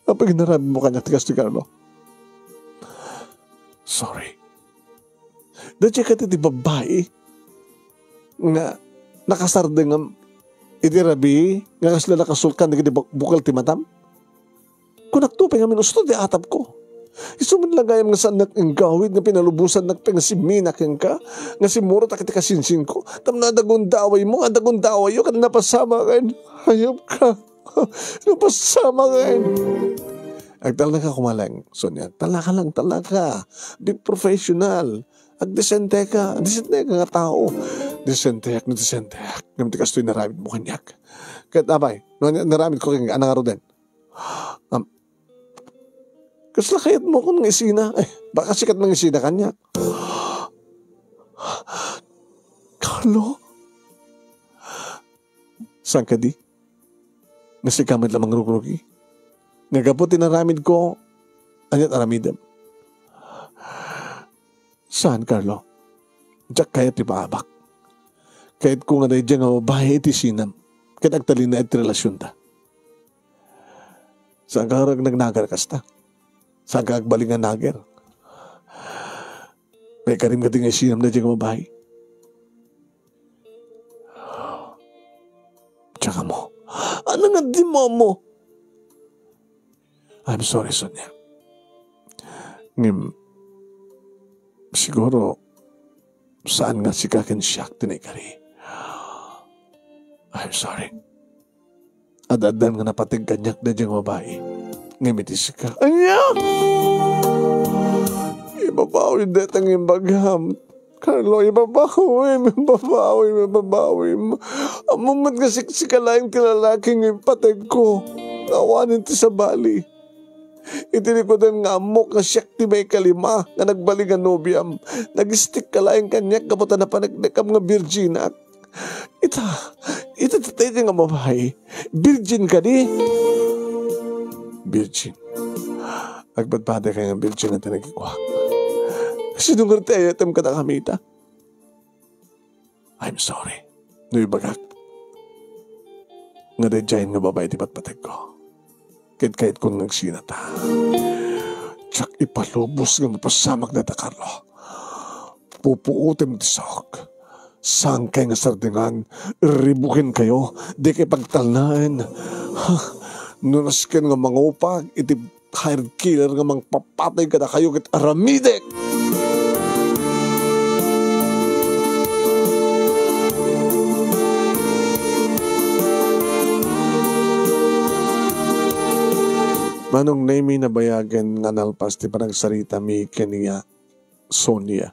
Apay ginaramid mo kaniak ti kastoy, Carlo? Sorry. Dati ka ti babai nga nakasardengam iti rabii nga kasla nakasulkan dagiti buk-, bukal ti matam? Kunak to pay ngamin usto ti atap ko. Isu man la gayam nga saannak inggawid nga pinalubosannak pay nga simmina kenka, nga simmurotak iti kasinsinko. Tapno adda gundawaymo, adda gundawayyo, ket napasamaken. Hayop ka. Napasamaken. Agtalnaka koma lang, Sonia. Talnaka lang, talnaka. Be professional. Agdesenteka. Desenteka nga tao. Desenteak no desenteak. Ngem ti kastoy naramid mo kaniak. Ket apay, no, naramid ko kaniak, anang aruden? Am, kasla kayat mo kon nga isina? Eh, baka sikat mangisina kaniak. Carlo? Saan kadi? Nga sika met la mangrurugi? Nga gapu ti naramid ko, aniat aramidem? Saan, Carlo? Diak kayat ti paabak. Kayat ko nga daydiay nga babai iti sinam. Ket agtalinaed ti relasionta. Saan ka nagnagar kasta? Saan ka agbalin nga nager? Naikarim ka di nga isinam na di nga babai. Tsaka mo. Ano nga di mo mo? I'm sorry, Sonia. Ngem, siguro, saan nga sika ken siak ti naikari. I'm sorry. Ad-addan nga napateg kaniak daydiay nga babai. Ngem iti sika. Ania? Ibabawi dayta nga imbagam. Carlo, ibabawim, ibabawim, ibabawim. Ammom met nga siksika laeng ti lalaki nga impategko. Awanen ti sabali. Iti likudan nga ammok nga siak ti maikalima nga nagbali nga nobiam, nagistikka laeng kaniak gapu ta napaneknekam nga birjinak. Ita, ita ti daydiay nga babai. Birjin kadi? Birjin. Agpadpadakay nga birjin ti nagikuak. Sino nga ti ayatem kadakami ita? I'm sorry no ibagak nga daydiayen nga babai ti patpategko. Ket kayatkon nga agsinata. Diak ipalubos nga mapasamak dayta, Carlo. Pupuotem ti saok. Saankay nga sardingan, ribukenkayo, dikay pagtalnaen. Ha? No nasken nga mangupag iti hired killer nga mangpapatay kadakayo ket aramidek. Manong Nemy, nabayagen nga nalpas ti panagsaritami ken ni Sonia.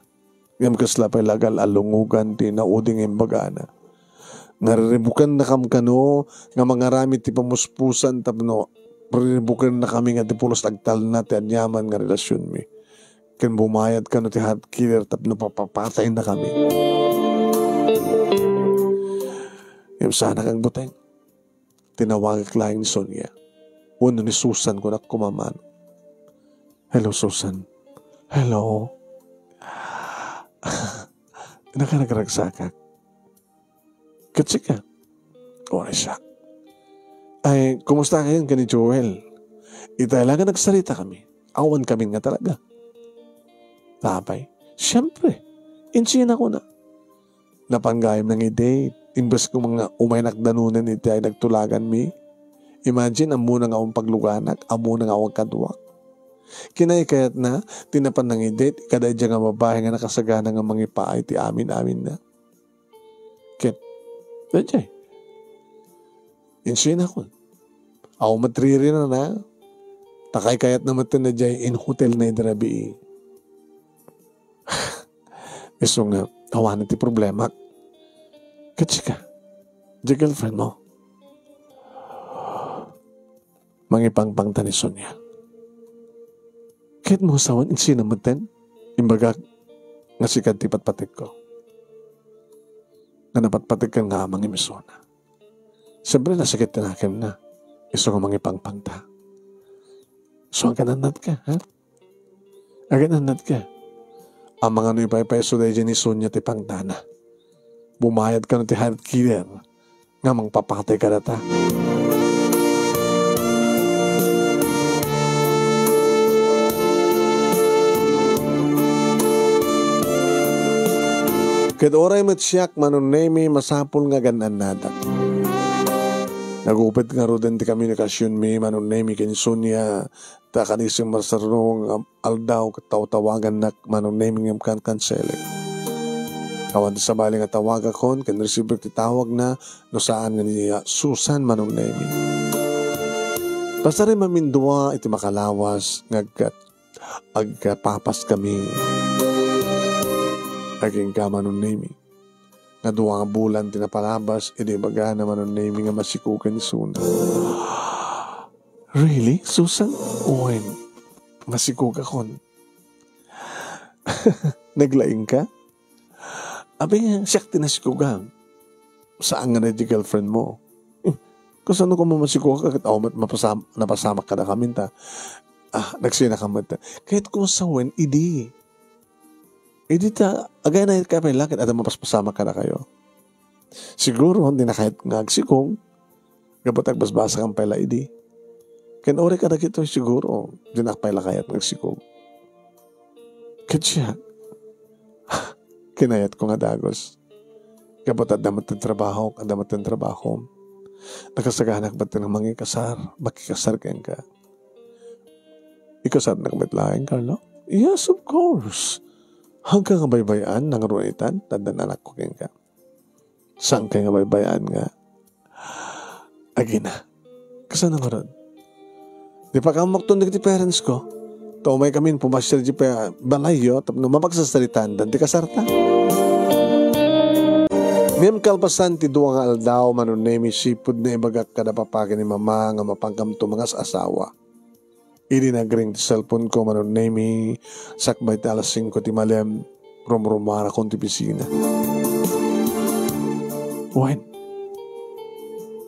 Ngem kasla pay la gal a lungogan ti naudi nga imbagana. Nariribukennakam kano nga mangaramid ti pamuspusan tapno riribukennakami nga ti pulos agtalna ti aniaman nga relasionmi. Ken bumayad kano ti heart killer tapno papapataynakami. Ngem saanak agbuteng. Tinawagak laeng ni Sonia. Wenno ni Susan, kunak koma man. Hello, Susan. Hello. Nakaragragsakak. Ket sika? Uray siak. Ay, kumusta kayon ken ni Joel? Itay la nga nagsaritakami. Awan kami nga talaga. Apay, siempre, insinakona. Napan gayam nangidate, imbes nga umaynak danunen iti ay nagtulaganmi. Imagine, ammona nga awan pagluganak, ammona nga awan kaduak. Kinaykayatna, ti napan nangidate, kadaydiay nga babai nga nakasagana nga mangipaay ti amin-aminna. Ket, daydiay. Insinakon. Awan met ririnana. Ta kaykayatna met daydiay in hotel na idi rabii. Isu nga, awanen ti problemak. Ket sika, di girlfriend mo. Mangipangpangta ni Sonia. Ket mo sawen, insina metten, imbagak nga sika ti patpategko. Nga napatpategkan nga amang imisuna. Siyempre, nasakit ti nakemna. Isu nga mangipangpangta. So, agannadka, ha? Agannadka. Amangan no ipaypayso daydiay ni Sonia ti pangtana. Bumayad kano ti heart killer nga mangpapatay kadata. Ket uray met siak, Manong Nemy, masapul nga agannadak. Nagupit ngaruden ti komunikasionmi, Manong Nemy, ken Sonia, ta kanisim masarno nga aldaw ket tawtawagannak, Manong Nemy, ngem kan-cancel. Awan ti sabali nga tawagakon ken resibiek ti tawagna no saan nga ni Susan, Manong Nemy. Pasarem amin dua iti makalawas nga agkat-, agkapapaskami. Agingga, Manong Nemy. Nga dua nga bulan ti napalabas, idi ibagana, Manong Nemy, nga masikogen isuna. Really, Susan? Wen, masikogakon. Naglaing ka? Abi nga, siak ti nasikogan. Saan nga na di girlfriend mo? Eh, kasano ka mo masikoga ket awan met mapasam-, napasamak kadakami ta, ah, nagsina ka met. Kayat ko sawen, idi. Idi ta, agay na ka pay la ket adda mapaspasamak kadakayo. Siguro, di na kayat nga agsikog, gapu ta agbasbasakan pay la idi. Ken uray kadagitoy, siguro, di na pay la kayat nga agsikog. Ket siak, kinayat ko nga dagus. Gapu ta adda met ti trabahok, adda met ti trabahom. Nakasaganak met nga mangikasar, makikasar kenka. Ikasarnak met laeng, Carlo? Yes, of course. Haanka nga baybay-an, nangruna itan, ta addan anakko kenka. Saankay nga baybay-an nga agina. Kasano ngarud? Di pakaammoakton dagiti parents ko. Ta umaykamin pumasiar idiay pa-, balayyo tapno mapagsasalitaandan ti kasarta. Ngem kalpasan ti dua nga aldaw, Manong Nemy, sipud naibagak kada papa ken ni mama nga mapankamto mangas-asawa. Idi nagring ti cellphone ko, Manong Nemy, sakbay ti alas singko ti malem, rumrumarakon ti opisina. Wen,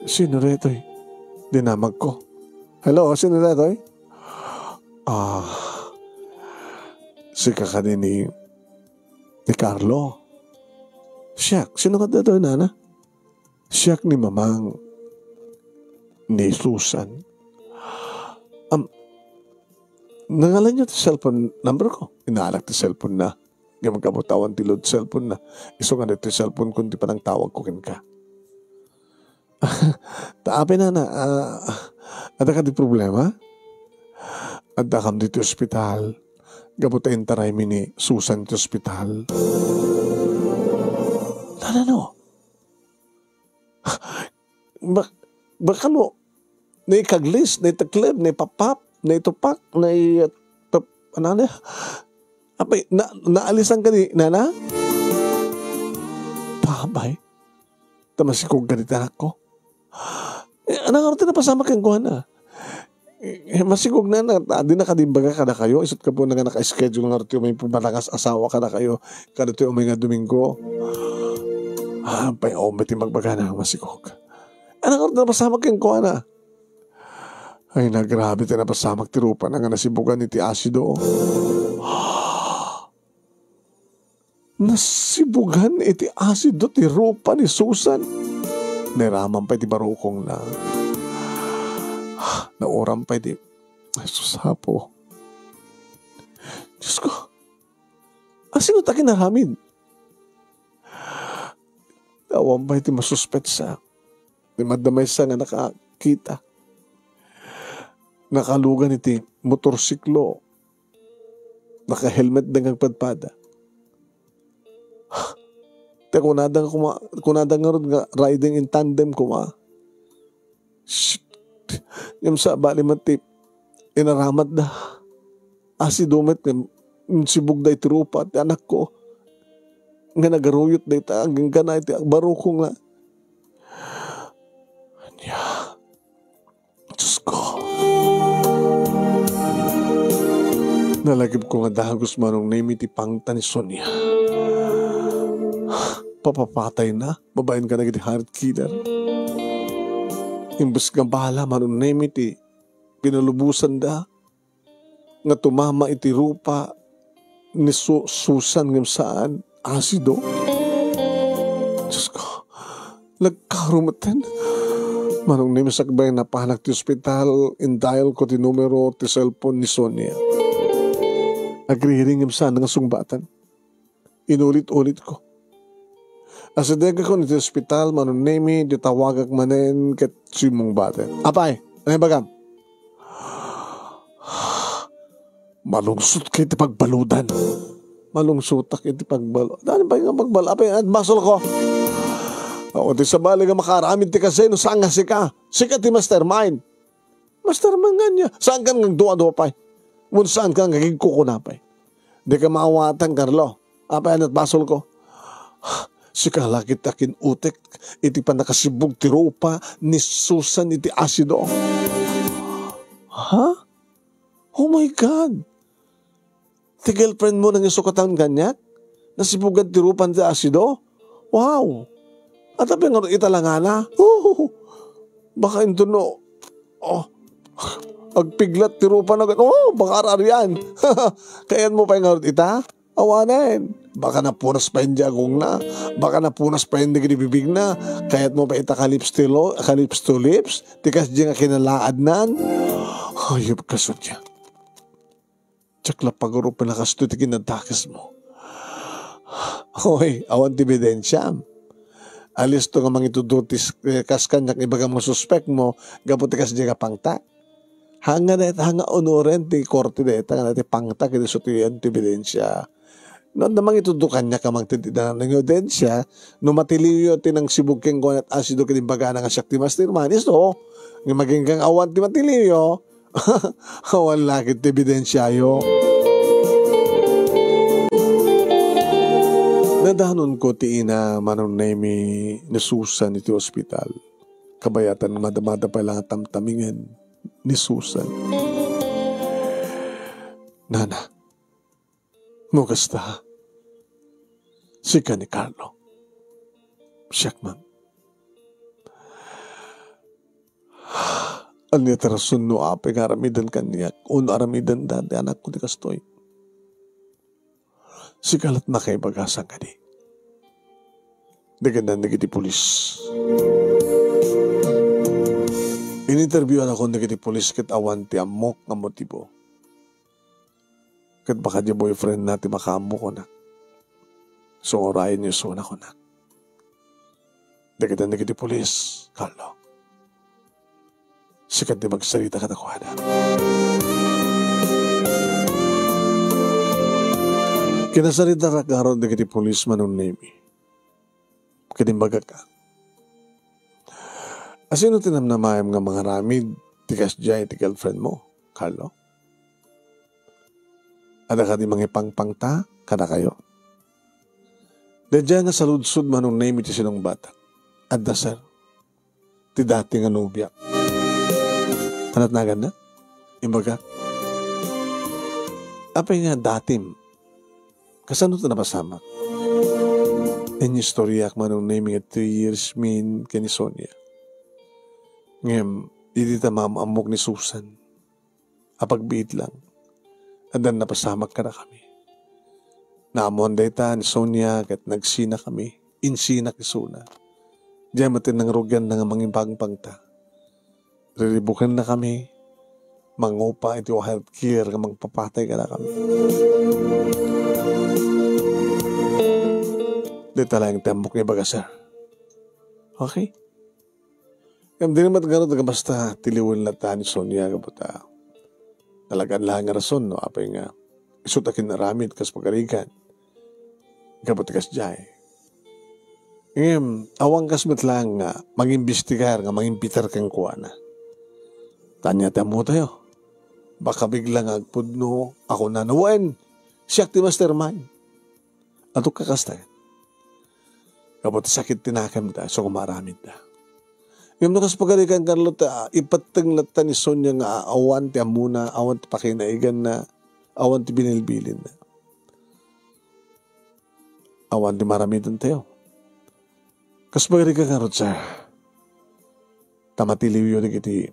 sino daytoy? Dinamagko. Hello, sino daytoy? Ah, sika kadi ni, ni Carlo? Siak, sino kadi daytoy, nana? Siak ni Mamang ni Susan. Am, nangalanyo ti cellphone number ko? Inaalak ti cellphone na. Ngem gapu ta awan ti load cellphone na. Isu nga daytoy cellphone ko ti panangtawag ko kenka. Ta apay nana, ah, adda kadi problema? Addakam ditoy ospital. Gapu ta intaraymi ni Susan ti ospital. Nana no? Bak-, bakalo, naikaglis, naitekleb, naipapap, naitupak, nai-, tap-, ano na? Apay, na, naalisan ka ni nana? Tabay. Ta masikog ka dita, anakko. Eh, ano nga ti napasamak kenkuana? Eh, masigog na, na, na, di na kadi imbaga kadakayo, isut ka po nga naka-schedule nga rito may pumarangas asawa kadakayo, kadito may nga Domingo. Ah, pay, oh, may timbagbaga na ang masigog. Ano nga rito napasamak kenkuana? Ay, nagrabe ti napasamak ti rupa na nga nasibugan iti asido. Nasibugan iti asido ti rupa ni Susan. Nairaman pay ti barukongna. Nauram pay ti, ay, sus, Apo. Diyos ko, asino ta kinaramid? Awan pay ti masuspetsa. Ti madda maysa nga nakakita. Nakalugan iti motorsiklo. Naka-helmet da nga agpadpada. Te, kunada nga kuma-, kunada ngarud nga riding in tandem kuma. Shit. Ngem sa bali met ti inaramat da. Asido met nga insibug da iti rupa ti anakko. Nga nagaruyot da ita, agingga na iti barukong na. Ania? Diyos ko. Nalagip ko nga dagus, Manong Nemy, ti pangta ni Sonia. Papapatay na, babaen ka na iti heart killer. Imbes nga bala, Manong Nemy, ti pinalubosan da nga tumama iti rupa ni Su-, Susan ngem saan, asido. Diyos ko, nagkarumetten. Manong Nemy, sakbay napanak ti ospital, in-dial ko ti numero ti cellphone ni Sonia. Agriring ngem saan nga sungbatan. Inulit-ulit ko. Asidegakon iti ospital, Manong Nemy, di tawagak manen ket simmungbaten. Apay, ano ibagam? Malungsot ka iti pagbaludan. Malungsotak iti pagbalo-, ano ba nga pagbalo-, apay, at basol ko? Ako ti sabali nga makaaramid ti kasino, saan nga sika? Sika ti mastermind. Mastermind nga niya. Saan ka nga agdua-dua pay? Mun saan ka nga agkukuna pay? Di ka maawatan, Carlo. Apay, ano ti basol ko? Sika la ket ti akin-utek iti pannakasibug ti rupa ni Susan iti asido. Ha? Oh my God! Ti girlfriend mo nangisukatan kaniak? Nasibugan ti rupan ti asido? Wow! At apay nga ita langana? Oh! Baka inton no, oh, agpiglat ti rupa na, oh, baka ar-arian. Kayat mo pay nga ita? Awanen. Baka napunas pa indi agongna. Baka napunas pa indi gidi bibigna. Kayat mo pa ita ka lips to lo-, ka lips to lips? Ti kasdi nga kinalaadnan? Hayop ka, Sonia. Diak la pagurupen a kastoy ti kinadakesmo. Hoy, awan ti ebidensiam. Alisto nga mangitudo ti s-, eh, kas kaniak ibagam nga suspek mo, gapu ti kasdi nga pangta. Haan nga dayta, haan nga unuren ti korte dayta, nga dayta pangta ket isu ti, ti ebidensia. No, adda mangitudtudo kaniak a mangted ida nga audiensia, no matiliwyo ti nangsibug kenkuana ket asido ket imbagana nga siak ti mastermind, isu, nga maginggam awan ti matiliwyo, awan la ket ti ebidensiayo. Nadanonko ti ina Manong Nemy ni Susan iti ospital. Kabayatan, madamada pay la nga tamtamingen ni Susan. Nana, no kasta, sika ni Carlo. Siak man. Ania ti rason no apay nga aramiden kaniak, o no aramidenda ti anakko ti kastoy? Sika la't makaibaga, saan kadi? Dagiti, dagiti pulis. Ininterviewanakon dagiti pulis ket awan ti ammok nga motibo. Ket baka diay boyfriend na ti makaammo, kunak. Sungurayen isuna, kunak. Dagiti, dagiti pulis, Carlo. Sika ti magsarita kadakuada. Kinasaritarak ngarud dagiti pulis, Manong Nemy. Ket imbagak, "Asino ti namnamaem nga mangaramid ti kasdiay ti girlfriend mo, Carlo? Adda kadi mangipangpangta kadakayo?" Daydiay nga saludsod, Manong Nemy, ti sinungbatak. Adda, sir. Ti dati nga nobiak. Ania ti naganna? Imbagak, "Apay nga datim? Kasano ti napasamak?" Inistoriak, Manong Nemy, nga three years min ken ni Sonia. Ngem, idi ta maam-ammok ni Susan, apagbiit lang, addan napasamak kadakami. Naammoan dayta ni Sonia ket nagsinakami. Insinak isuna. Diay met ti nangrugianna nga mangipangpangta. Riribukennakami, mangupa iti healthcare nga mangpapatay kadakami. Dayta laeng ti ammok nga ibaga, sir. Okay? Ngem dina met ngarud nga basta tiliwen latta ni Sonia, gapu ta nalagan laeng nga rason no apay nga isu ti kinaramid kas pagarigan. Gapu ti kasdiay. Ngem, awan kas met laeng nga mangimbestigar, nga mangimbitar kenkuana. Ta ania ti ammotayo? Baka bigla nga agpudno a kunana, "Wen, siak ti mastermind." Adu ka kasta. Gapu ti sakit ti nakemda, isu nga maaramidda. Ngem no kas pagarigan, Carlo, ta ipetteng latta ni Sonia nga awan ti ammona, awan ti pakinaigana, awan ti binilbilinna. Awan ti maaramidentayo. Kas pagarigan ngarud, sir, ta matiliwyo dagiti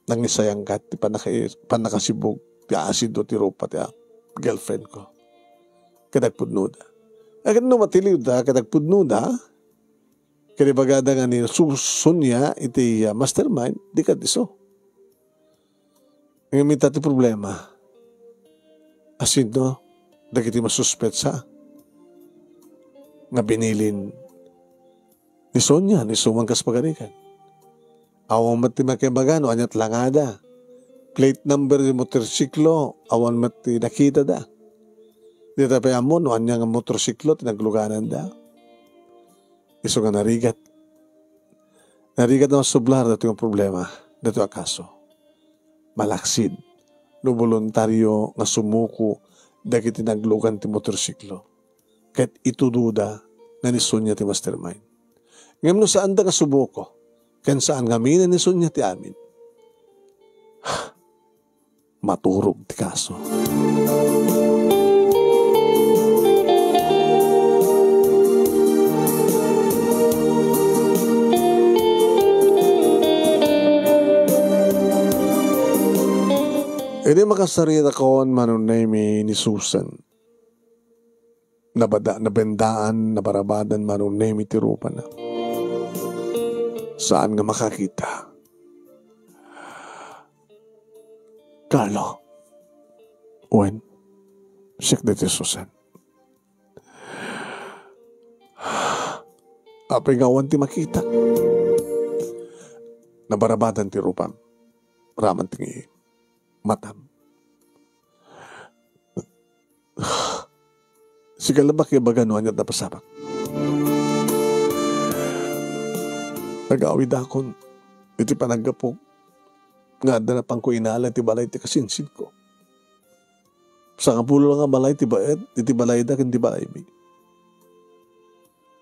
nangisayangkat ti pannaka-, pannakasibug ti asido ti rupa ti, ah, girlfriend ko. Ket agpudnoda. Ket no matiliwda ket agpudnoda, ket ibagada nga ni Su-, Sonia iti, ah, mastermind, di ket isu. Ngem ita ti problema. Asino dagiti masuspetsa nga binilin ni Sonia, ni Susan kas pagarigan? Awan met ti makaibaga no ania ti langada. Plate number ti motorsiklo, awan met ti nakitada. Dita pay ammo no ania nga motorsiklo ti naglugananda. Isu nga narigat. Narigat a masublar daytoy nga problema, daytoy a kaso. Malaksid no boluntario nga sumuko dagiti naglugan ti motorsiklo ket itudoda nga ni Sonia ti mastermind. Ngem no saanda nga sumuko ken saan nga aminen ni Sonia ti amin, maturog ti kaso. Idi makasaritakon, Manong Nemy, ni Susan, nabada-, nabendaan, nabarabadan, Manong Nemy, ti rupana. Saan nga makakita. Carlo. Wen, siak daytoy, Susan. Apay nga awan ti makita. Nabarabadan ti rupam. Raman ti ngiim. matam. Sika laeng ti ibaga no ania ti napasamak. Nagawidakon iti panaggapok nga adda napanko inala iti balay ti kasinsinko. Sangapulo nga balay ti baet iti balayda ken ti balaymi.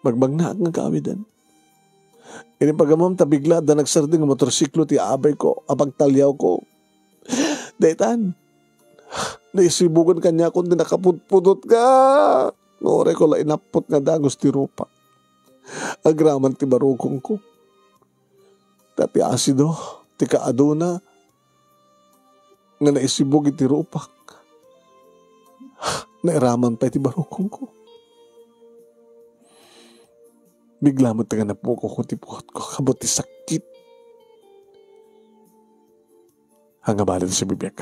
Magbagnaak nga agawiden. Idi pagammem ta bigla adda nagsardeng nga motorsiklo ti abayko a pagtaliawko. Daytan, naisibugan kaniakon ti nakapudpudot nga, nga urayko la inappot nga dagus ti rupak. Agraman ti barukongko. Ta ti asido, ti kaaduna, nga naisibug iti rupak, nairaman pay ti barukongko. Bigla met nga napukawko ti puotko, kabut ti sakit. Ania balet ti bibiag.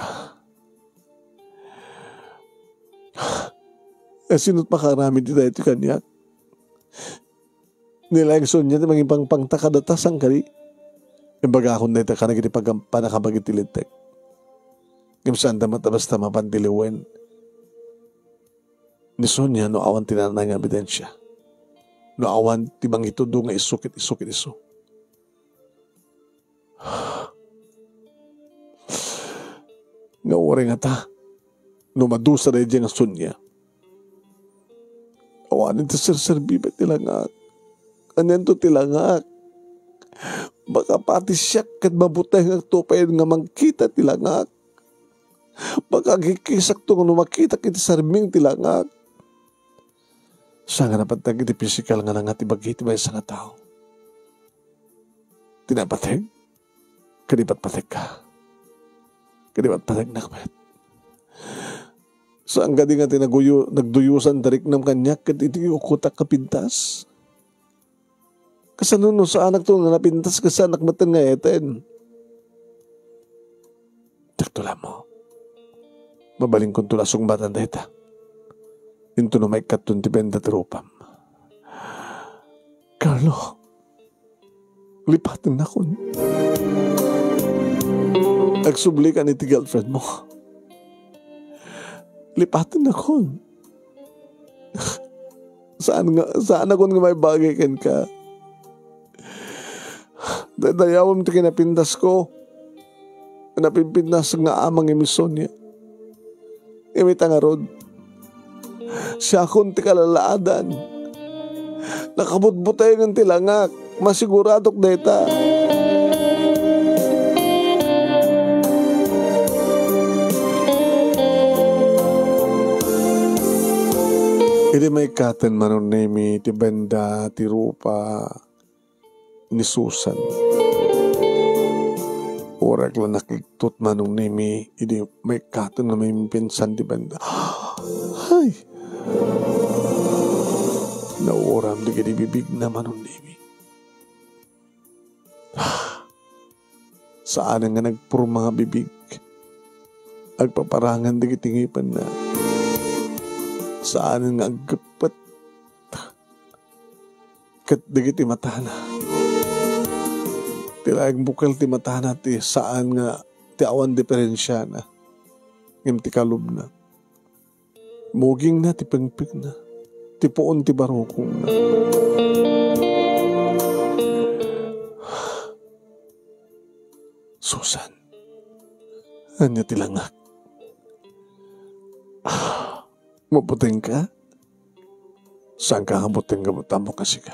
Sino ti makaaramid iti daytoy kaniak? Ni laeng Sonia ti mangipangpangta kadata, saan kadi? Imbagakon dayta kadagiti pagam-, pannakabagi ti Linteg. Ngem saanda met a basta mapan ti liwen ni Sonia no awan ti nanay nga ebidensia. No awan ti mangitudo nga isu ket isu ket isu. Nga uray ngata, no madusa daydiay nga Sonia. Awanen ti serserbi met ti langak. Anianto ti langak? Baka pati siak ket mabutengakto pay nga mangkita ti langak. Baka agkikkisakto no makitak iti sarming ti langak. Saan nga napateg iti pisikal nga langak ti bagi ti maysa nga tao. Ti napateg? Kadi patpategka. Kadi patpategnak met. Saan kadi nga ti naguyo-, nagduyosan ti riknam kaniak ket iti ukutak nga pintas? Kasano no saanakto nga napintas ket saanak metten nga eten? Diakto la ammo. Mabalinkonto la a sungbatan dayta. Intono maikkatton ti benda ti rupam. Carlo, lipatennakon. Agsublikan iti girlfriend mo. Lipatennakon. Saan nga, saanakon nga maibagay kenka. Daydayawem ti kinapintasko. Napinpintas nga amang ni Sonia. Ngem ita ngarud, siakon ti kalalaadan. Nakabutbutengen ti langak. Masiguradok dayta. Idi maikkaten, Manong Nemi, ti benda ti rupa ni Susan. Uray la nakigtot, Manong Nemi, idi maikkaten nga maimpiansan ti benda. Ay! Nauram dagiti bibigna, Manong Nemi. Saanen nga nagpurma nga bibig. Agpaparangan dagiti ngipenna. Saanen nga aggeppet ket dagiti matana. Ti laeng bukel ti matana ti saan nga ti awan diferensiana, ngem ti kalubna. Mugingna ti pengpengna, ti puon ti barukongna. Susan, ania ti langak? Mabutengka? Saanka nga buteng, gapu ta ammok a sika.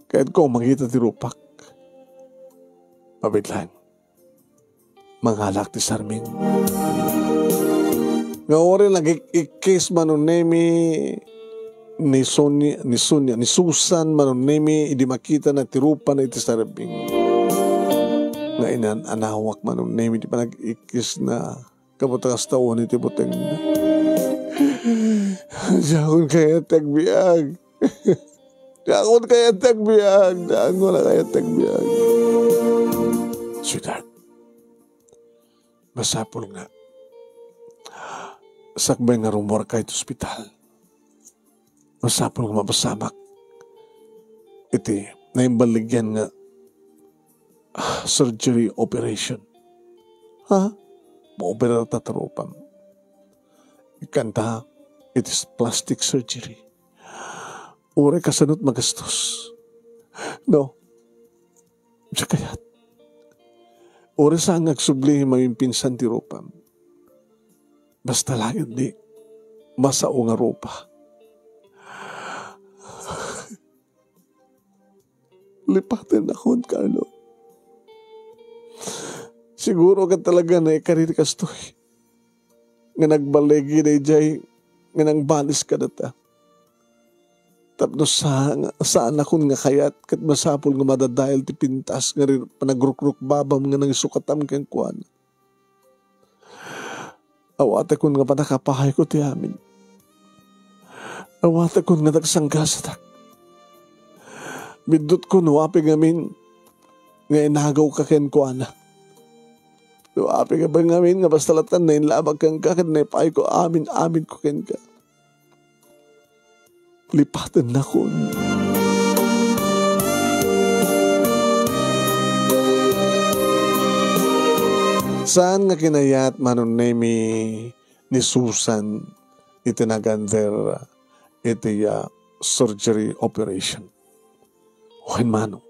Kayatko a makita ti rupak. Mabiit laeng. Mangalak ti sarming. Nga uray nagik-ikkis, Manong Nemi, ni Sonia, ni Sonia, ni Susan, Manong Nemi, idi makitana ti rupana iti sarming. Nga inan-anawak, Manong Nemi, ti panag-ikkisna. Gapu ta kasta unay ti butengna. Diakon kayat ti agbiag. Diakon kayat ti agbiag. Diakon kayat ti agbiag. Sweetheart, masapul nga sakbay nga rummuarka iti ospital, masapul nga mapasamak iti naimballigian nga, ah, surgery operation. Ha? Maoperar ta ti rupam. Ikkanta, it is plastic surgery. Uray kasano't magastos. No. Siya kayat. Uray saan nga agsubli maminpinsan ti rupam. Basta laeng di, masao nga rupa. Lipatennakon, Carlo. Siguro ket talaga naikari ti kastoy nga nagballigi daydiay nga nangbalis kadata. Tapno sa-, saanakon nga kayat ket masapul nga madadael ti pintas nga ri-, panagrukrukbabam nga nangisukatam kenkuana. Awatekon nga panakapaayko ti amin. Awatekon nga nagsanggasatak. Biddutko no apay ngamin nga inagawka kenkuana. No apay ngamin nga basta latta nainlabak kenka ket naipaayko amin-aminko kenka. Lipatennakon. Saan nga kinayat, Manong Nemi, ni Susan iti nag-under iti, ah, surgery operation? Wen, Manong.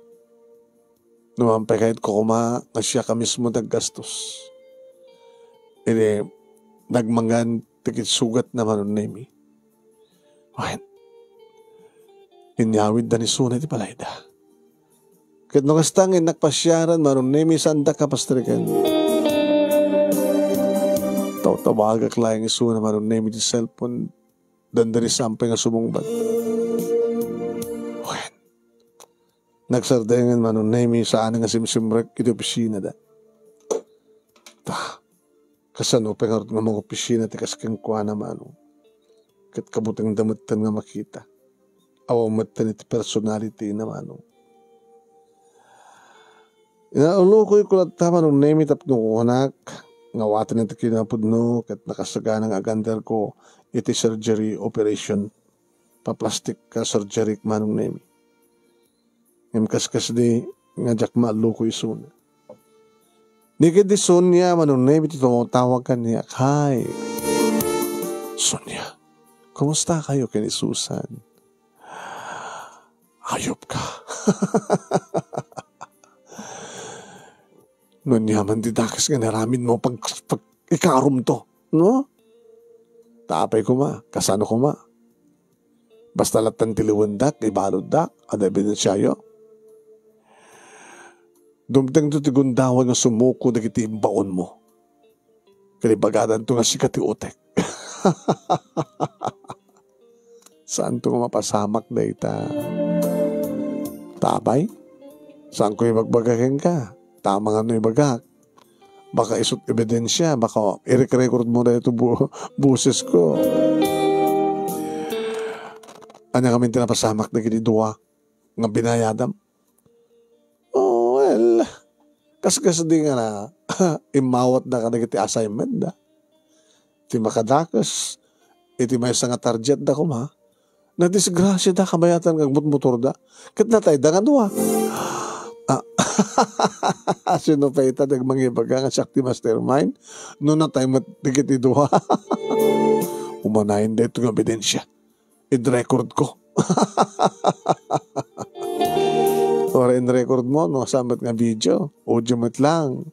No, ampay kayatko koma nga siak a mismo ti aggastos. Idi nagmanggan ti kisugatna, Manong Nemi. Wen, inyawidda ni Suna iti balayda. Ket no kasta nga innak pasiaren, Manong Nemi, saandak a pastreken. Tawtawagak laeng ni Suna, Manong Nemi, ti cellphone, dandani sampay nga sumungbat. Wen, nagsardengen, Manong Nemi, saan nga simsimrek iti opisinada. Ta, kasano pay ngarud nga mangopisina ti kas kenkuana, Manong? Ket kabutengda metten nga makita. Awan metten iti personality na, Manong. Inaulukoyko latta, Manong Nemi, tapno kunak nga awaten ti kinapudno ket nakasagana nga aganderko iti surgery operation. Paplastik ka surgery, Manong Nemi. Ngem kaskasdi nga diak maalluko isuna. Ni ketdi Sonia, Manong Nemi, ti tumatawag kaniak. Hi. Sonia, kumusta kayo ken ni Susan? Ayop ka. No ania man ti dakes nga naramid mo pag, pag ikarom to, no? Ta apay koma, kasano koma? Basta lattan ti liwendak, ibaluddak, adda ebidensiayo. Dumtengto ti gundaway nga sumuko dagiti imbaonmo. Ket ibagadanto nga sika ti utek. Saanto nga mapasamak dayta? Ta apay? Saanko ibagbaga kenka? Ta amangan no ibagak, baka isu't ebidensia, baka irek-record mo dayto bo-, bosesko. Ania ngamin ti napasamak dagiti dua nga binayadam? Oh, well, kaskasdi nga na, immawatda kadagiti assignmentda. Ti makadakes iti maysa nga targetda koma, nadisgrasiada kabayatan nga agmotmotorda. Ket natayda nga dua. Ah, sino pay ita ti agmangibaga nga siak ti mastermind? No natay met dagiti dua. Umanayen daytoy nga ebidensia. Id-record ko. Or in-record mo, no, saan met nga video, audio met lang.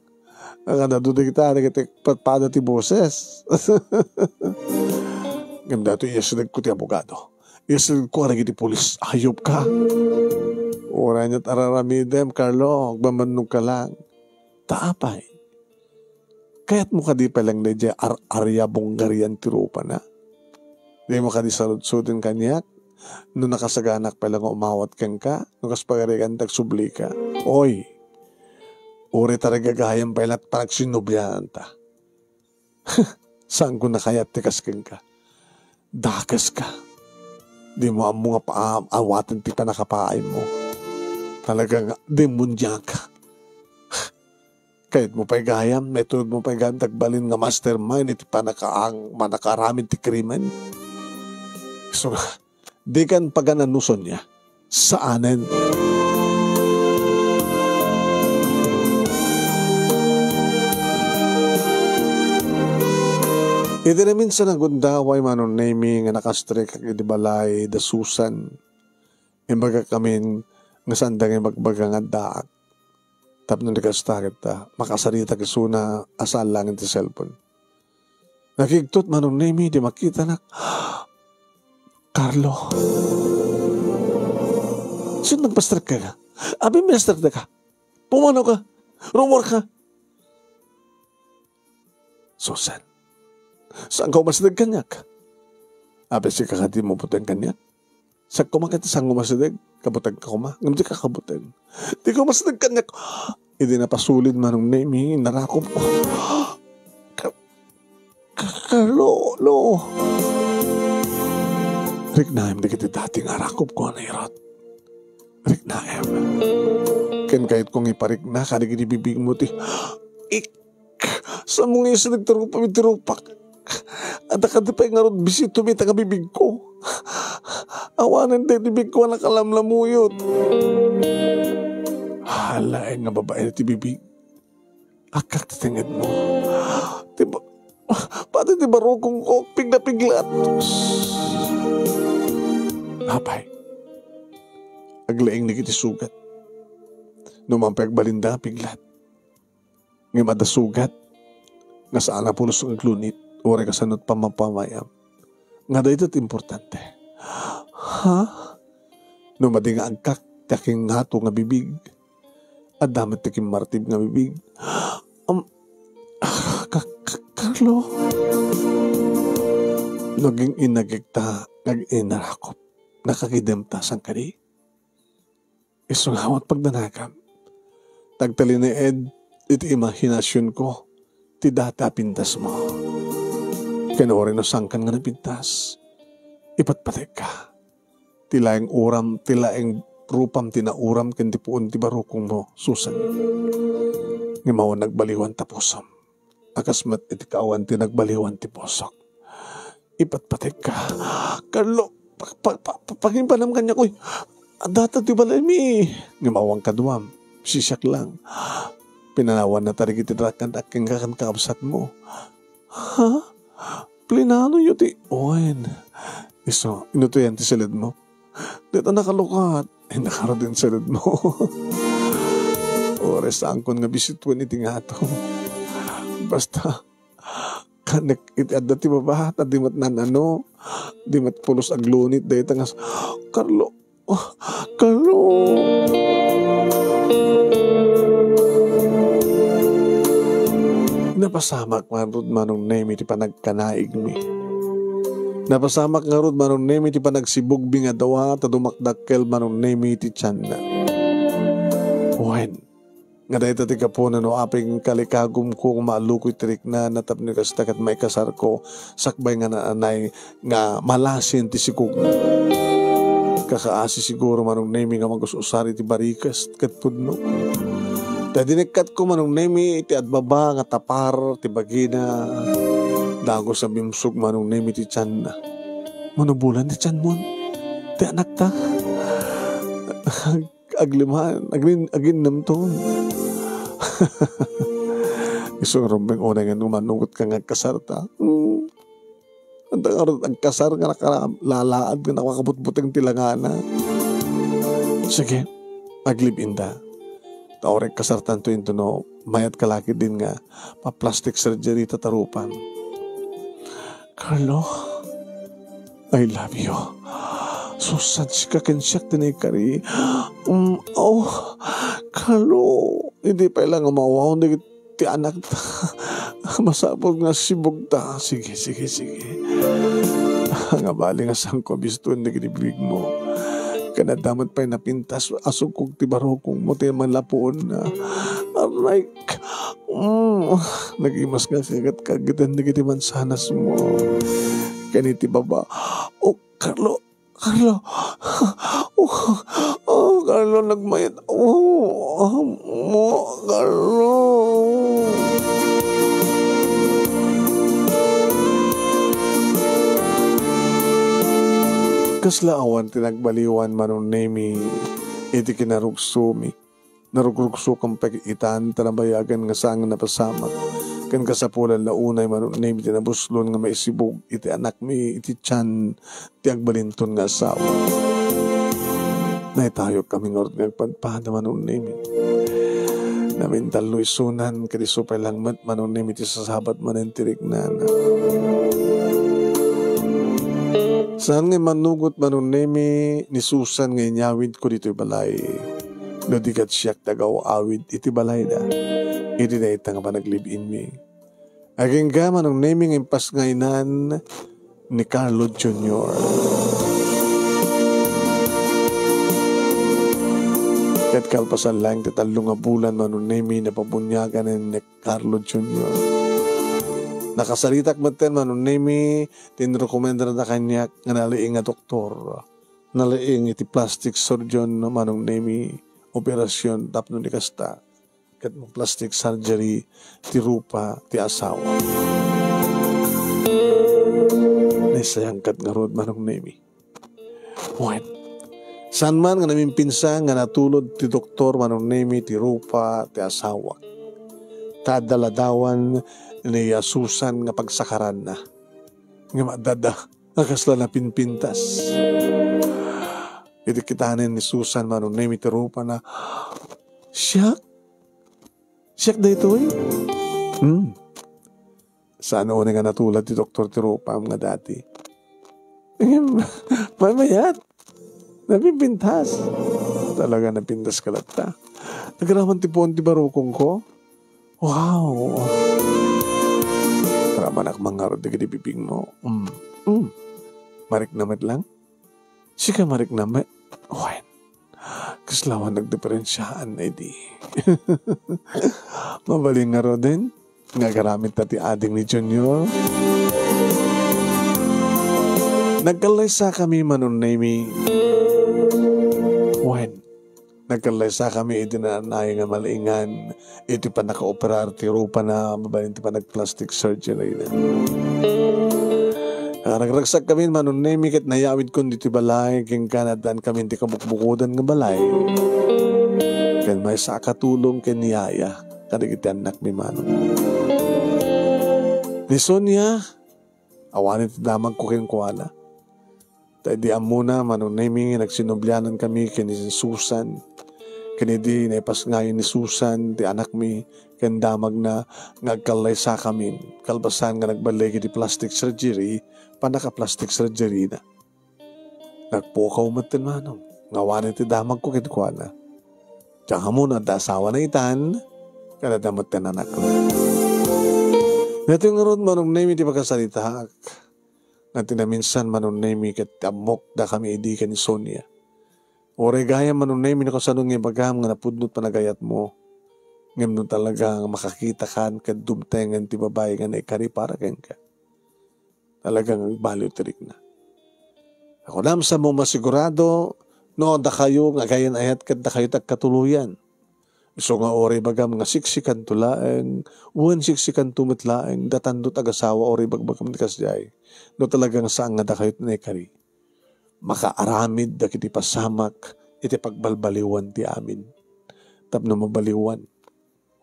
Ang ano, duda kita, dagiti patpada ti boses. Ngem daytoy iyasideg ko ti abogado. Iyasideg ko kadagiti pulis. Ayop ka. Uray niya't araramidem, Carlo, agmamannogka lang. Ta apay? Kayatmo kadi pay lang daydiay ar-, aria bungarian ti rupana? Dimo kadi saludsuden kaniak no nakasaganak pay lang nga umawat kenka, no kas pagarigan ti agsublika? Oy, uray ta gagayam pay la't panagsinnubliaanta. Saanko a kayat ti kas kenka. Dakes ka. Dimo ammo nga paa-, awaten ti pannakapaaymo. Talaga nga, demonia ka. Kayatmo pay gayam, maitulodmo pay gayam ti agbalin nga mastermind iti pannakaang-, pannakaaramid ti krimen. Isu nga, dikan pagananuson niya. Saanen. Iti naminsan a gundaway, Manong Nemi, nga nakastrikak iti balay da Susan, imbagak amin nga saan da nga ibagbaga nga addaak. Tapno di kasta ket, ah, makasaritak isuna a saan laeng ti cellphone. Nakigtot, Manong Nemi, di makitanak. Carlo. Sino nagpastrek ka? Abi, mistrek ka. Pumanaw ka. Rumor ka. Susan, saan ka umasideg kaniak? Abi, sika nga di mo buteng kaniak. Sak koma ket saan nga umasideg, kabuteng ka koma. Ngem di ka kabuteng. Di ka umasideg kaniak. Idi napasulid, Manong Nemi, narakop ko. Ka-, ka-, Carlo, no. Riknaem dagiti dati nga arakop ko a nairot. Riknaem. Ken kayat ko nga iparikna kadagiti bibig mo ti, ik, Saanmo nga isideg ti rupam iti rupak. Adda kadi pay ngarud bisito mi ta nga bibigko. Awanen daydi bibigko a nakalamlamuyot. Hala, ay nga babaen ti bibig. Akkak ti tengedmo. Ti ba-, pati ti barukongko, pigla-piglat. Apay, aglaing dagiti sugat. No man pay agbalinda, piglat. Ngem adda sugat nga saan a pulos nga aglunit, uray kasano ti pammapamay-am. Nga dayta ti importante. Ha? No madi nga agkak ti akingngato nga bibig, adda met ti kimmartib nga bibig. Am, ah, Ka-, Ka-, Carlo? Naging inagikta, naging inarakop. Nakakidemta, saan kadi? Isu nga awan pagdanagam. Nagtalinaed iti imahinasionko ti data a pintasmo. Ken uray no saankan nga napintas, ipatpategka. Ti laeng uram, ti laeng rupam ti nauram ken ti puon ti barukongmo, Susan. Ngem awan nagbaliwan ta pusom. A kas met iti kaawan ti nagbaliwan ti pusok. Ipatpategka. Carlo, pa-, pa-, pa-, pa-, pagimpanam kaniak, uy. Adda ti balaymi. Ngem awan kaduam. Sisiak lang. Pinanawanna ta dagiti drakkan a kenka ken kakabsatmo. Ha? Plinanoyo ti, wen. Isu, inutoyan ti silidmo. Dita nakalukat. Ay, nakarudin silidmo. Uray saankon nga bisituen iti ngato. Basta, kanek iti adda ti baba, ta di met nan-ano, di met pulos aglunit, dayta nga, Carlo, oh, Carlo. Napasamak ngarud, Manong Nemi, ti panagkanaigmi. Napasamak ngarud, Manong Nemi, ti panagsibugmi nga dawa, ta dumakdakkel, Manong Nemi, ti tianna. Wen, nga dayta ti gapuna no apay nga kalikagumko nga maalukoy ti riknana tapno kasta ket maikasarko sakbay nga naanay nga malasin ti sikog. Kakaasi siguro, Manong Nemi, nga magus-usar iti barikes ket pudno. Ta dinekkatko, Manong Nemi, iti adbaba nga tapar ti bagina, dagus a bimsog, Manong Nemi, ti tianna. Manubolan ti tianmon, ti anakta. Agliman, agin-, aginnemton. Isu nga rumbeng unay nga umanugot ka nga agkasarta. Hmm. Adda ngarud agkasar nga nakalalaad nga nakakabutbuteng ti langana. Sige, aglive-in ta. Ta uray kasartanto intono mayat ka la ketdin nga pa-plastic surgery ta tarupan. Carlo, I love you. Susan, sika ken siak ti naikari. Mm, oh, Carlo, idi pay la nga maawaon dagiti anakta. Masapul nga sibugta. Sige, sige, sige. Nga bali nga saanko a bistuen dagiti bibigmo. Ken adda met pay napintas a sukog ti barukongmo ti manlapuonna. Aray, mm, nagimas nga kagat-kagatan dagiti mansanasmo. Ken iti baba. Oh, Carlo, Carlo. Oh, oh, Carlo, nagmayat. Oh, oh, Carlo. Kasla awan ti nagbaliwan, Manong Nemi, iti kinarugsomi. Narugrugsokan pay itan ta nabayagan nga saan nga napasamak. Ken kasapulan la unay, Manong Nemi, ti nabuslon nga maisibug iti anakmi iti tian ti agbalinton nga asawa. Naitayok kami ngarud nga agpadpada, Manong Nemi. Namintallo isunan, ket isu pay lang met, Manong Nemi, ti sasabat manen ti riknana. Saan nga immanugot, Manong Nemi, ni Susan nga inyawidko ditoy balay. No di ket siak ti agaw-awid iti balayda, iti dayta nga panaglib-inmi. Agingga, Manong Nemi, nga impasngaynan ni Carlo Junior. Ket kalpasan laeng ti tallo nga bulan, Manong Nemi, napabuniaganen ni Carlo Junior. Nakasaritak metten, Manong Nemi, ti inrekomendarda kaniak nga nalaing a doktor. Nalaing iti plastic surgeon, Manong Nemi, operasyon tapno ni kasta ket plastic surgery ti rupa ti asawa. Naisayangkat ngarud, Manong Nemi. Wen, saan man nga namimpinsan nga natulod ti doktor, Manong Nemi, ti rupa ti asawa. Ta adda ladawan ni Susan nga pagsakaranna. Ngem adda nga kasla napinpintas. Iti kitanen ni Susan, Manong Nemi, ti rupana, "Siak? Siak daytoy?" Hmm. Saan unay nga natulad ti doktor ti rupam nga dati. Ngem, maymayat. Napinpintas. Talaga napintas ka latta. Nagraman ti puon ti barukongko. Wow! Ramanak mangarod dagiti bibingmo. Mm. Mm. Marikna met lang? Sika marikna met? Wen. Kasla awan nagdiferensiaan na idi. Mabalin ngaruden nga agaramid ta ti ading ni Junior. Nagkallaysa kami, Manong Nemi. Wen. Nagkallaysa kami iti naanay nga malaingan iti pannakaoperar ti rupana mabalin ti panagplastic surgery na. Nakaragsak kami, Manong Nemi, ket nayawidkon ditoy balay, ken kanaddan kami ti kabukbukodan nga balay. Ken maysa a katulong ken yaya kadagiti annakmi, Manong. Ni Sonia, awanen ti damagko kenkuana. Ta idi ammona, Manong Nemi, nga nagsinublianan kami ken ni Susan. Ken idi naipasngayen ni Susan ti anakmi ken damagna nga agkallaysa kami, kalpasan nga nagballigi ti plastic surgery, pannaka-plastic surgery na. Nagpukaw metten, Manong, nga awanen ti damagko kenkuana. Diak ammo no adda asawana itan, ken adda metten anakna. Daytoy ngarud, Manong Nemi, ti pakasaritaak. Nga ti naminsan, Manong Nemi, ket ammok dakami idi ken ni Sonia. Uray gayam, Manong Nemi, no kasano nga ibagam nga napudno ti panagayatmo. Ngem no talaga nga makakitakan ket dumtengen ti babai nga naikari para kenka, talaga nga agbaliw ti rikna. Kunam, saanmo masigurado no dakayo nga agayan-ayat ket dakayo ti agkatuloyan. Isu nga uray ibagam nga siksikanto laeng, wen siksikanto met laeng, datando ti agasawa uray ibagbagam ti kasdiay. No talaga nga saan nga dakayo ti naikari, makaaramid dagiti pasamak iti pagbalbaliwan ti amin. Tapno mabaliwan.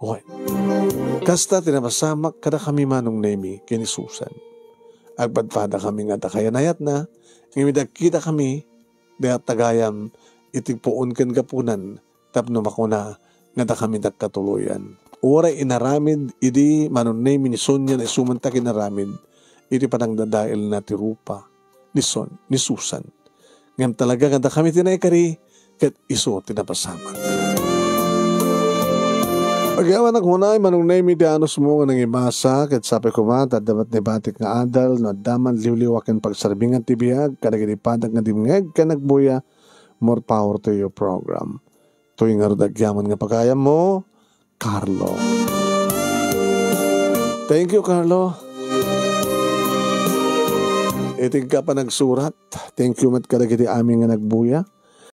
Wen. Kasta ti napasamak kadakami, Manong Nemi, ken ni Susan. Agpadpadakami nga dakayan-ayatna, ngem idi agkitakami, dayta gayam iti puon ken gapunan tapno makuna nga dakami ti agkatuloyan. Uray inaramid idi, Manong Nemi, ni Sonia nga isu man ti aginaramid iti panangdadaelna ti rupa ni Son-, ni Susan. Ngem talaga nga dakami ti naikari ket isu ti napasamak. Agyamanak unay, Manong Nemi, ti anusmo nga nangibasa, ket sapay koma ta adda met naibatik nga adal no adda man liwliwa ken pagsarbingan ti biag kadagiti padak nga dimngeg ken agbuya. More power to your program. Toy ngarud agyaman nga pagayammo, Carlo. Thank you, Carlo. Iti ka panagsurat, thank you met kadagiti amin nga nagbuya.